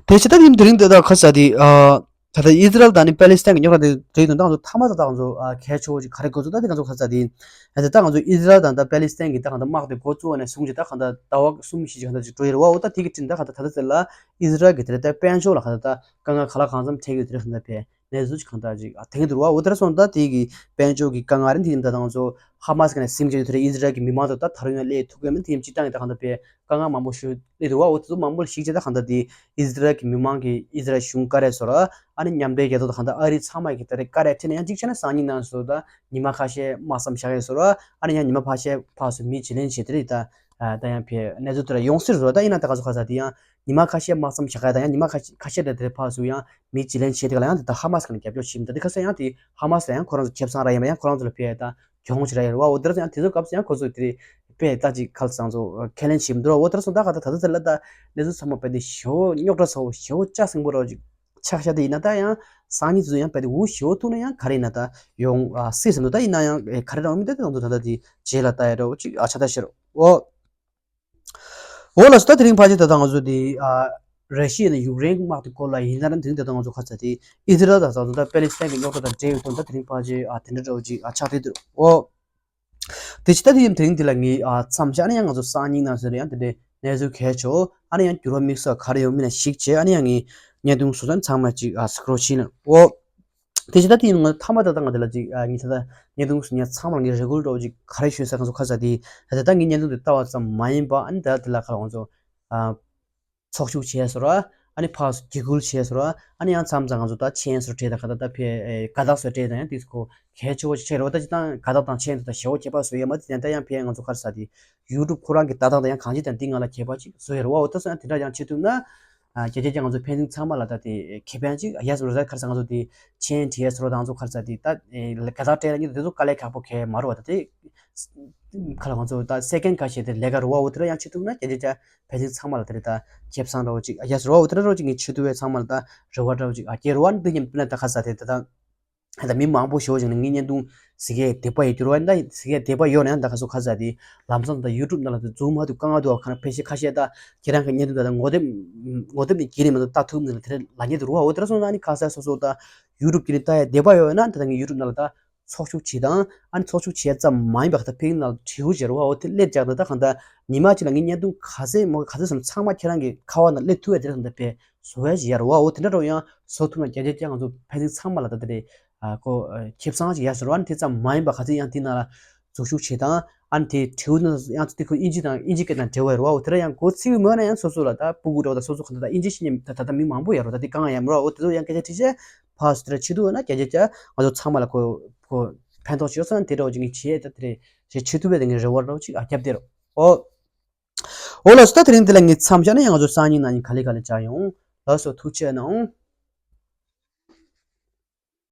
དེ་བྱས་ད་དེ་དེ་རིང་དེ་དག་ཁ་ས་དེ་ཨ། ད་ལྟ་ཨི་ཟི་རལ་དང་ནི་པེ་ལི་སི་ཐན་གྱི་རྙོག་དྲ་དེ་རེད་དོན་དག་ཚོ་ཐ་མ་ད་ད་ང་ཚོ་ཨ་གལ་ཆེ་བོ་ཅིག་ག་རེ་འགོ་ཚུགས་ད་དེ་ང་ཚོ་ཁ་ས་དེ་ཨ་དེ་ད་ང་ཚོ་ཨི་ཟི་རལ་དང་ད་པེ་ལི་སི་ཐན་གྱི་ད་གང་ད་དམག་དེ་འགོ་བཙུགས་པ་ནས་བཟུང་ཅིག་ད་གང་ད་ཟླ་བ་གསུམ་བཞི་ཅིག་གང་ད་ཅིག་འགྲོ་ཡི་རེད་བ། འོ་ད་དེ་གི་སྤྲིན་ད་གང་ད་ད་ད་ཚེ་ལ་ཨི་ཟི་རལ་གྱི་དེ་རེད་ད་དཔལ་འབྱོར་ལ་གང་ད་ད་དཀའ་ངལ་ག་ལ་གང་འཚམ་འཕྲད་ཀྱི་ཡོད་དེ་རེད་གང་ད་པས། གནས་ཚུལ་ཅིག་གང་ལྟར་ཅིག་ཨ་དེང་དུ་རུ་བ་འོ་དེར་སོང་ད་དེ་གི་དཔལ་འབྱོར་གྱི་དཀའ་ངལ་རེད། དེ་ཡིན་ད་ང་ཚོ་ཧ་མ་སི་གི་ནས་སིམ་ཅན་དུ་རེད། ཨི་ཟི་རལ་གྱི་མི་མང་དུ་ད་ད་རུང་ཡང་སླེབས་ཐུབ་ཀྱི་མིན། དེ་ཡིན་སྤྱི་བཏང་གི་ད་གང་ལྟར་པའི་དཀའ་ངལ་མང་པོ་ཞིག་སླེབས་འདུག་བ། འོ་དེ་ཚོ་མང་པོ་ལ་གཞིགས་བྱས་ད་གང་ལྟར་དེ་ཨི་ཟི་རལ་གྱི་མི་མང་གི་ཨི་ཟི་རལ་གཞུང་བཀའ་རེད་སོ་ར་ཨ་ནི་མཉམ་འབྲེལ་རྒྱལ་ཚོགས་ད་གང་ལྟར་ཨ་རི་ཚང་མ་གི་ད་རེས་བཀའ་རེད་ཁྲིད་ནས་ཡང་གཅིག་བྱས་ན་སང་ཉིན་ནང་སོ་ད་ཉི་མ་ཁ་ཤས་དམག་མཚམས་བཞག་ཡོད་སོ་ར་ཨ་ནི་ཡང་ཉི་མ་ཁ་ཤས་ཕར་སོ་མི་བྱེད་ལེན་བྱེད་དེ་རེད་ད། ད་ཡང་ཕེ་གནས་ཚུལ་དེ་ལ་ཡོང་སྲིད་རོ། ད་ཡིན་ན་ད་ག་ཚོད་ག་ས་དེ་ཡང་ཉི་མ་ཁ་ཤས་དམག་མཚམས་བཞག་ག་ད་ཡང་ཉི་མ་ཁ་ཤས་ཁ་ཤས་དེ་དེ་ཕར་སོ་ཡང་མི་བྱེད་ལེན་བྱེད་དེ་ག་ལ་ཡང་དེ་ད་ཧ་མ་སི་གི་ནས་རྒྱབ་སྐྱོར་བྱེད་མི་ད་དེ་ཁ་ས་ཡང་དེ་ཧ་མ་སི་ལ་ཡང་ཁོ་རང་ཚོ་ཁེ་བཟང་ར་ཡིན་པ་ཡང་ཁོ་རང་ཚོ་ལ་ཕེ་ད་གྱོང་ཅིག་ར་ཡོད་རེད་བ། འོ་དེར་ཡང་དེ་ཚོ་སྐབས་སུ་ཡང་ཁོ་ཚོ་དེ་རེད་པས་ད་ཅིག་ཁ་ལ་སང་ཚོ་ཁས་ལེན་བྱེད་མི་འདུག་ར། འོ་དེར་སོང་ད་ག་ད་ད་ད་ད་ལ་ད་གནས་ཚུལ་ཚང་མ་པས་དེ་ཞེ་བོ་རྙོག་དྲ་ཚ་བོ་ཞེ་བོ་ལྕགས་སྲིན་པོ་ར་ཅིག་ཆགས་ཤག་དེ་ཡིན་ན་ད་ཡང་སང་ཉིན་དེ་ཚོ་ཡང་པས་དེ་འུ་ཞེ་བོ་ཐུག་ན་ཡང་ག་རེ་ཡིན་ན་ད་ཡོང་ཨ་སྲིད་ཟིན་འདུག་ད་ཡིན་ན་ཡང་ག་རེ་རང་མི་ད་དེ་ཚོ་ད་ད་དེ་རྗེས་ལ་ད་ཡ་ར་ཅིག་ཨ་ཆ་ད་ཤེར་འོ། འོ་ལགས་སོ། ད་དེ་རིང་ཕལ་ཆེར་ད་ལྟ་ང་ཚོ་དེ་ཨ་ར་ཤི་ཡ་ནས་ཡུཀ་རེན་གྱི་དམག་དེ་སྐོར་ལ་ཡིན་ན་ར། དེ་རིང་ད་ལྟ་ང་ཚོ་ཁ་ཚ་དེ་ཨི་ཟི་རལ་དང་ད་ལྟ་པེ་ལི་སི་ཐན་གྱི་རྙོག་དྲ་དང་འབྲེལ་ཡོད་དོན་ད་དེ་རིང་ཕལ་ཆེར་ཨ་དེ་འདྲ་འདྲ་བོ་ཅིག་ཨ་ཆགས་བསྡད་འདུག་འོ། དེ་ཕྱི་ད་དེ་ཡིན་དེ་རིང་འདི་ལ་ངས་ཨ་མཚམས་བཞག་ནས་ཡང་ང་ཚོ་སང་ཉིན་ནང་ཟེར་ཡང་དེ་འདྲའི་གནས་ཚུལ་གལ་ཆེ་བོ་ཨ་ནི་ཡང་འགྱུར་བ་དམིགས་བསལ་ག་རེ་ཡོང་མིན་ལ་གཞིགས་བྱས་ཨ་ནི་ཡང་ངས་བརྙན་ཐུང་བཟོ་ཚན་ཚང་མ་ཅིག་ཨ་སི་ཀྲོལ་བྱས་ན་འོ། དེ་ཕྱི་ད་དེ་ཡིན་ང་ཚོ་མཐའ་མ་ད་ལྟ་ང་དེ་ལ་ཅིག་ཨ་ངས་ད་ལྟ་བརྙན་ཐུང་བཟོ་མཁན་ཚང་མ་ལ་ངས་རེ་སྐུལ་འདྲ་བོ་ཅིག་ག་རེ་ཞུས་ཟེར་ང་ཚོ་ཁ་ཚ་དེ་ད་ལྟ་ངས་བརྙན་ཐུང་དེ་ལྟ་བ་ཙམ་མ་ཡིན་པ་ཨ་ནི་ད་ལྟ་དེ་ལ་ཁ་ལ་ང་ཚོ་ཨ། ཚོགས་ཞུགས་བྱས་སོ་ར། ཨ་ནི་ཕར་སུ་འགྱིག་ཁུལ་བྱས་སོ་ར། ཨ་ནི་ཡང་མཚམས་མཚམས་ང་ཚོ་ད་མཆན་སོ་སྤྲད་དང་ག་ད་ད་ཕེ་ཨེ་དགའ་རྟགས་སོ་སྤྲད་དང་ཡང་དེ་ཚོ་གལ་ཆེ་བོ་ཆེ་རེད་བ། ད་ཅི་ད་དགའ་རྟགས་དང་མཆན་དེ་ད་ཞེ་བོ་ཁྱད་པར་བཟོ་ཡ་མ་དེ་ད་ཡང་ཕེ་ང་ཚོ་ག་རེ་ཟ་དེ་ཡུ་ཊུབ་ཁོ་རང་གི་ལྟ་སྟངས་དང་ཡང་གང་ཅི་དང་འདི་ང་ལ་ཁྱད་པར་ཅིག་བཟོ་ཡ་རེད་བ། འོ་ད་སོ་ཡང་དེ་འདྲ་ཡང་བྱེད་ཐུབ་ན་ ཨ་རྒྱ་ཆེ་ཆེ་ང་ཚོ་ཕན་ཚུན་ཚང་མ་ལ་ད་དེ་ཁེ་ཕན་ཅིག་ཡ་སོ་རོ་ད་ཁར་ས་ང་ཚོ་དེ་ཆེན་ཊི་ཨེ་སི་རོ་ད་ང་ཚོ་ཁར་ས་དེ་ད་དགའ་ཐག་སྤྲད་ལ་ཉིད་དེ་ཚོ་དཀའ་ལས་ཁག་པོ་གས་མ་རུ་བ་ད་དེ་ཁ་ལ་ང་ཚོ་ད་སེ་ཀེན་ཁ་ཤས་དེ་ལས་ཀ་རུ་བ་འོ་དེ་ར་ཡང་བྱེད་ཐུབ་ན་རྒྱ་ཆེ་ཆེ་ཕན་ཚུན་ཚང་མ་ལ་དེ་རེད་ད་ཁེ་བཟང་རོ་ཅིག་ཡ་སོ་རོ་འོ་དེ་ར་རོ་ཅིག་ངས་བྱེད་ཐུབ་པའི་ཚང་མ་ལ་ད་རེ་བ་འདྲ་བོ་ཅིག་ཨ་སྐྱེ་རུ་བ་འདི་ཉིན་དཔེར་ན་ད་ཁར་ས་དེ་ད་ད། ད་མི་མང་པོ་ཞེ་པོ་ཅིག་ནས་ངའི་བརྙན་ཐུང་གཟིགས་མཁན་དད་པ་ཡོད་རྒྱུ་རེད་བ། ད་གཟིགས་མཁན་དད་པ་ཡོད་ན་ཡང་ད་ག་སོ་ཁ་ཟ་དེ་ལམ་སང་ད་ཡུ་ཊུབ་ནང་ལ་ད་འཛུལ་མ་ཐུབ་དཀའ་ངལ་འདུག་བ། ཁ་ན་ཕལ་ཆེར་ཁ་ཤས་ད་ཁྱེད་རང་གི་བརྙན་ཐུང་ད་ད་ངོ་དེབ་ངོ་དེབ་ནས་བརྒྱུད་ནས་མ་གཏོགས་ལྟ་ཐུབ་མི་ལ་དེ་རེད་ལ་ཉེ་དུ་རུ་བ། འོ་དེ་ར་སོང་ན་ནི་ཁ་ཟ་སོ་སོ་ད་ཡུ་ཊུབ་བརྒྱུད་ནས་ལྟ་ཡ་དད་པ་ཡོད་ན་ད་ད་ངའི་ཡུ་ཊུབ་ནང་ལ་ད་ཚོགས་ཞུགས་བྱེད་དང་ཨ་ནི་ཚོགས་ཞུགས་བྱེད་ཙམ་མ་ཡིན་པ་ད་ཕིང་ནང་ལ་བྲིའུ་བྱེད་རུ་བ། འོ་དེ་སླེབས་ཀྱང་ད་ད་གང་ད་ཉི་མ་གཅིག་ལ་ངའི་བརྙན་ཐུང་ག་ཚད་མོ་ག་ཚད་སོང་ཚང་མ་ཁྱེད་རང་གི་ཁ་བ་ནང་སླེབས་ཐུབ་ཡ་དེ་ར་གང་ད་ཕེ། བཟོ་བའི་ཡར་བ་འོ་དེ་འདྲ་འགྲོ་ཡང་བཟོ་ཐུབ་ན་རྒྱ་ཆེ་ཆེ་ང་ཚོ་ཕན་ཚུན་ཚང་མ་ལ་ད་དེ་རེད། ཨ་ཁོ་ཨ་ཁེ་བཟང་ཞིག་ཡར་ཟེར་བ་ཨ་ནི་དེ་ཙམ་མ་ཡིན་པ་ག་ཚོད་ཡང་དེ་ནང་ལ་འཛུལ་ཞུགས་བྱེད་དང་ཨ་ནི་དེ་དྲིའུ་ནང་ཡང་དེ་ཁོ་ཨིན་ཇི་དང་ཨིན་ཇི་སྐད་དང་འབྲེལ་བ་ཡོད་རེད་བ། འོ་དེ་འདྲ་ཡང་འགོ་ཚིག་མོད་ན་ཡང་སོ་སོ་ལ་ད་སྤུ་གུ་འདྲ་བོ་དང་སོ་སོ་ག་ད་ད་ཨིན་ཇི་ཤེས་མཁན་ད་ད་ད་མི་མང་པོ་ཡོད་རེད། ད་དེ་གང་ཡང་མི་རོ། འོ་དེ་ཚོ་ཡང་སྐད་ཆ་དྲིས་བྱས་ཕར་སུ་དེ་འདྲ་བྱེད་ཐུབ་ན་རྒྱ་ཆེ་ཆེ་ང་ཚོ་ཚང་མ་ལ་ཁོ་ཁོ་ཕན་ཐོགས་བྱེད་ཡོད་ས་ན་དེ་འདྲ་བོ་ཅིག་ངས་བྱེད་ད་དེ་རེད། བྱེད་བྱེད་ཐུབ་པའི་དེ་ངས་རེ་བ་འདྲ་བོ་ཅིག་ཨ་རྒྱབ་བསྡད་རོགས། འོ། འོ་ལགས་སོ། ད་དེ་རིང་འདི་ལ་ངས་མཚམས་བཞག་ན་ཡང་ང་ཚོ་སང་ཉིན་གནངས་ཉིན་ག་ལེ་ག་ལེ་བཅར་ཡོང་། ལགས་སོ། ཐུགས་རྗེ་གནང་།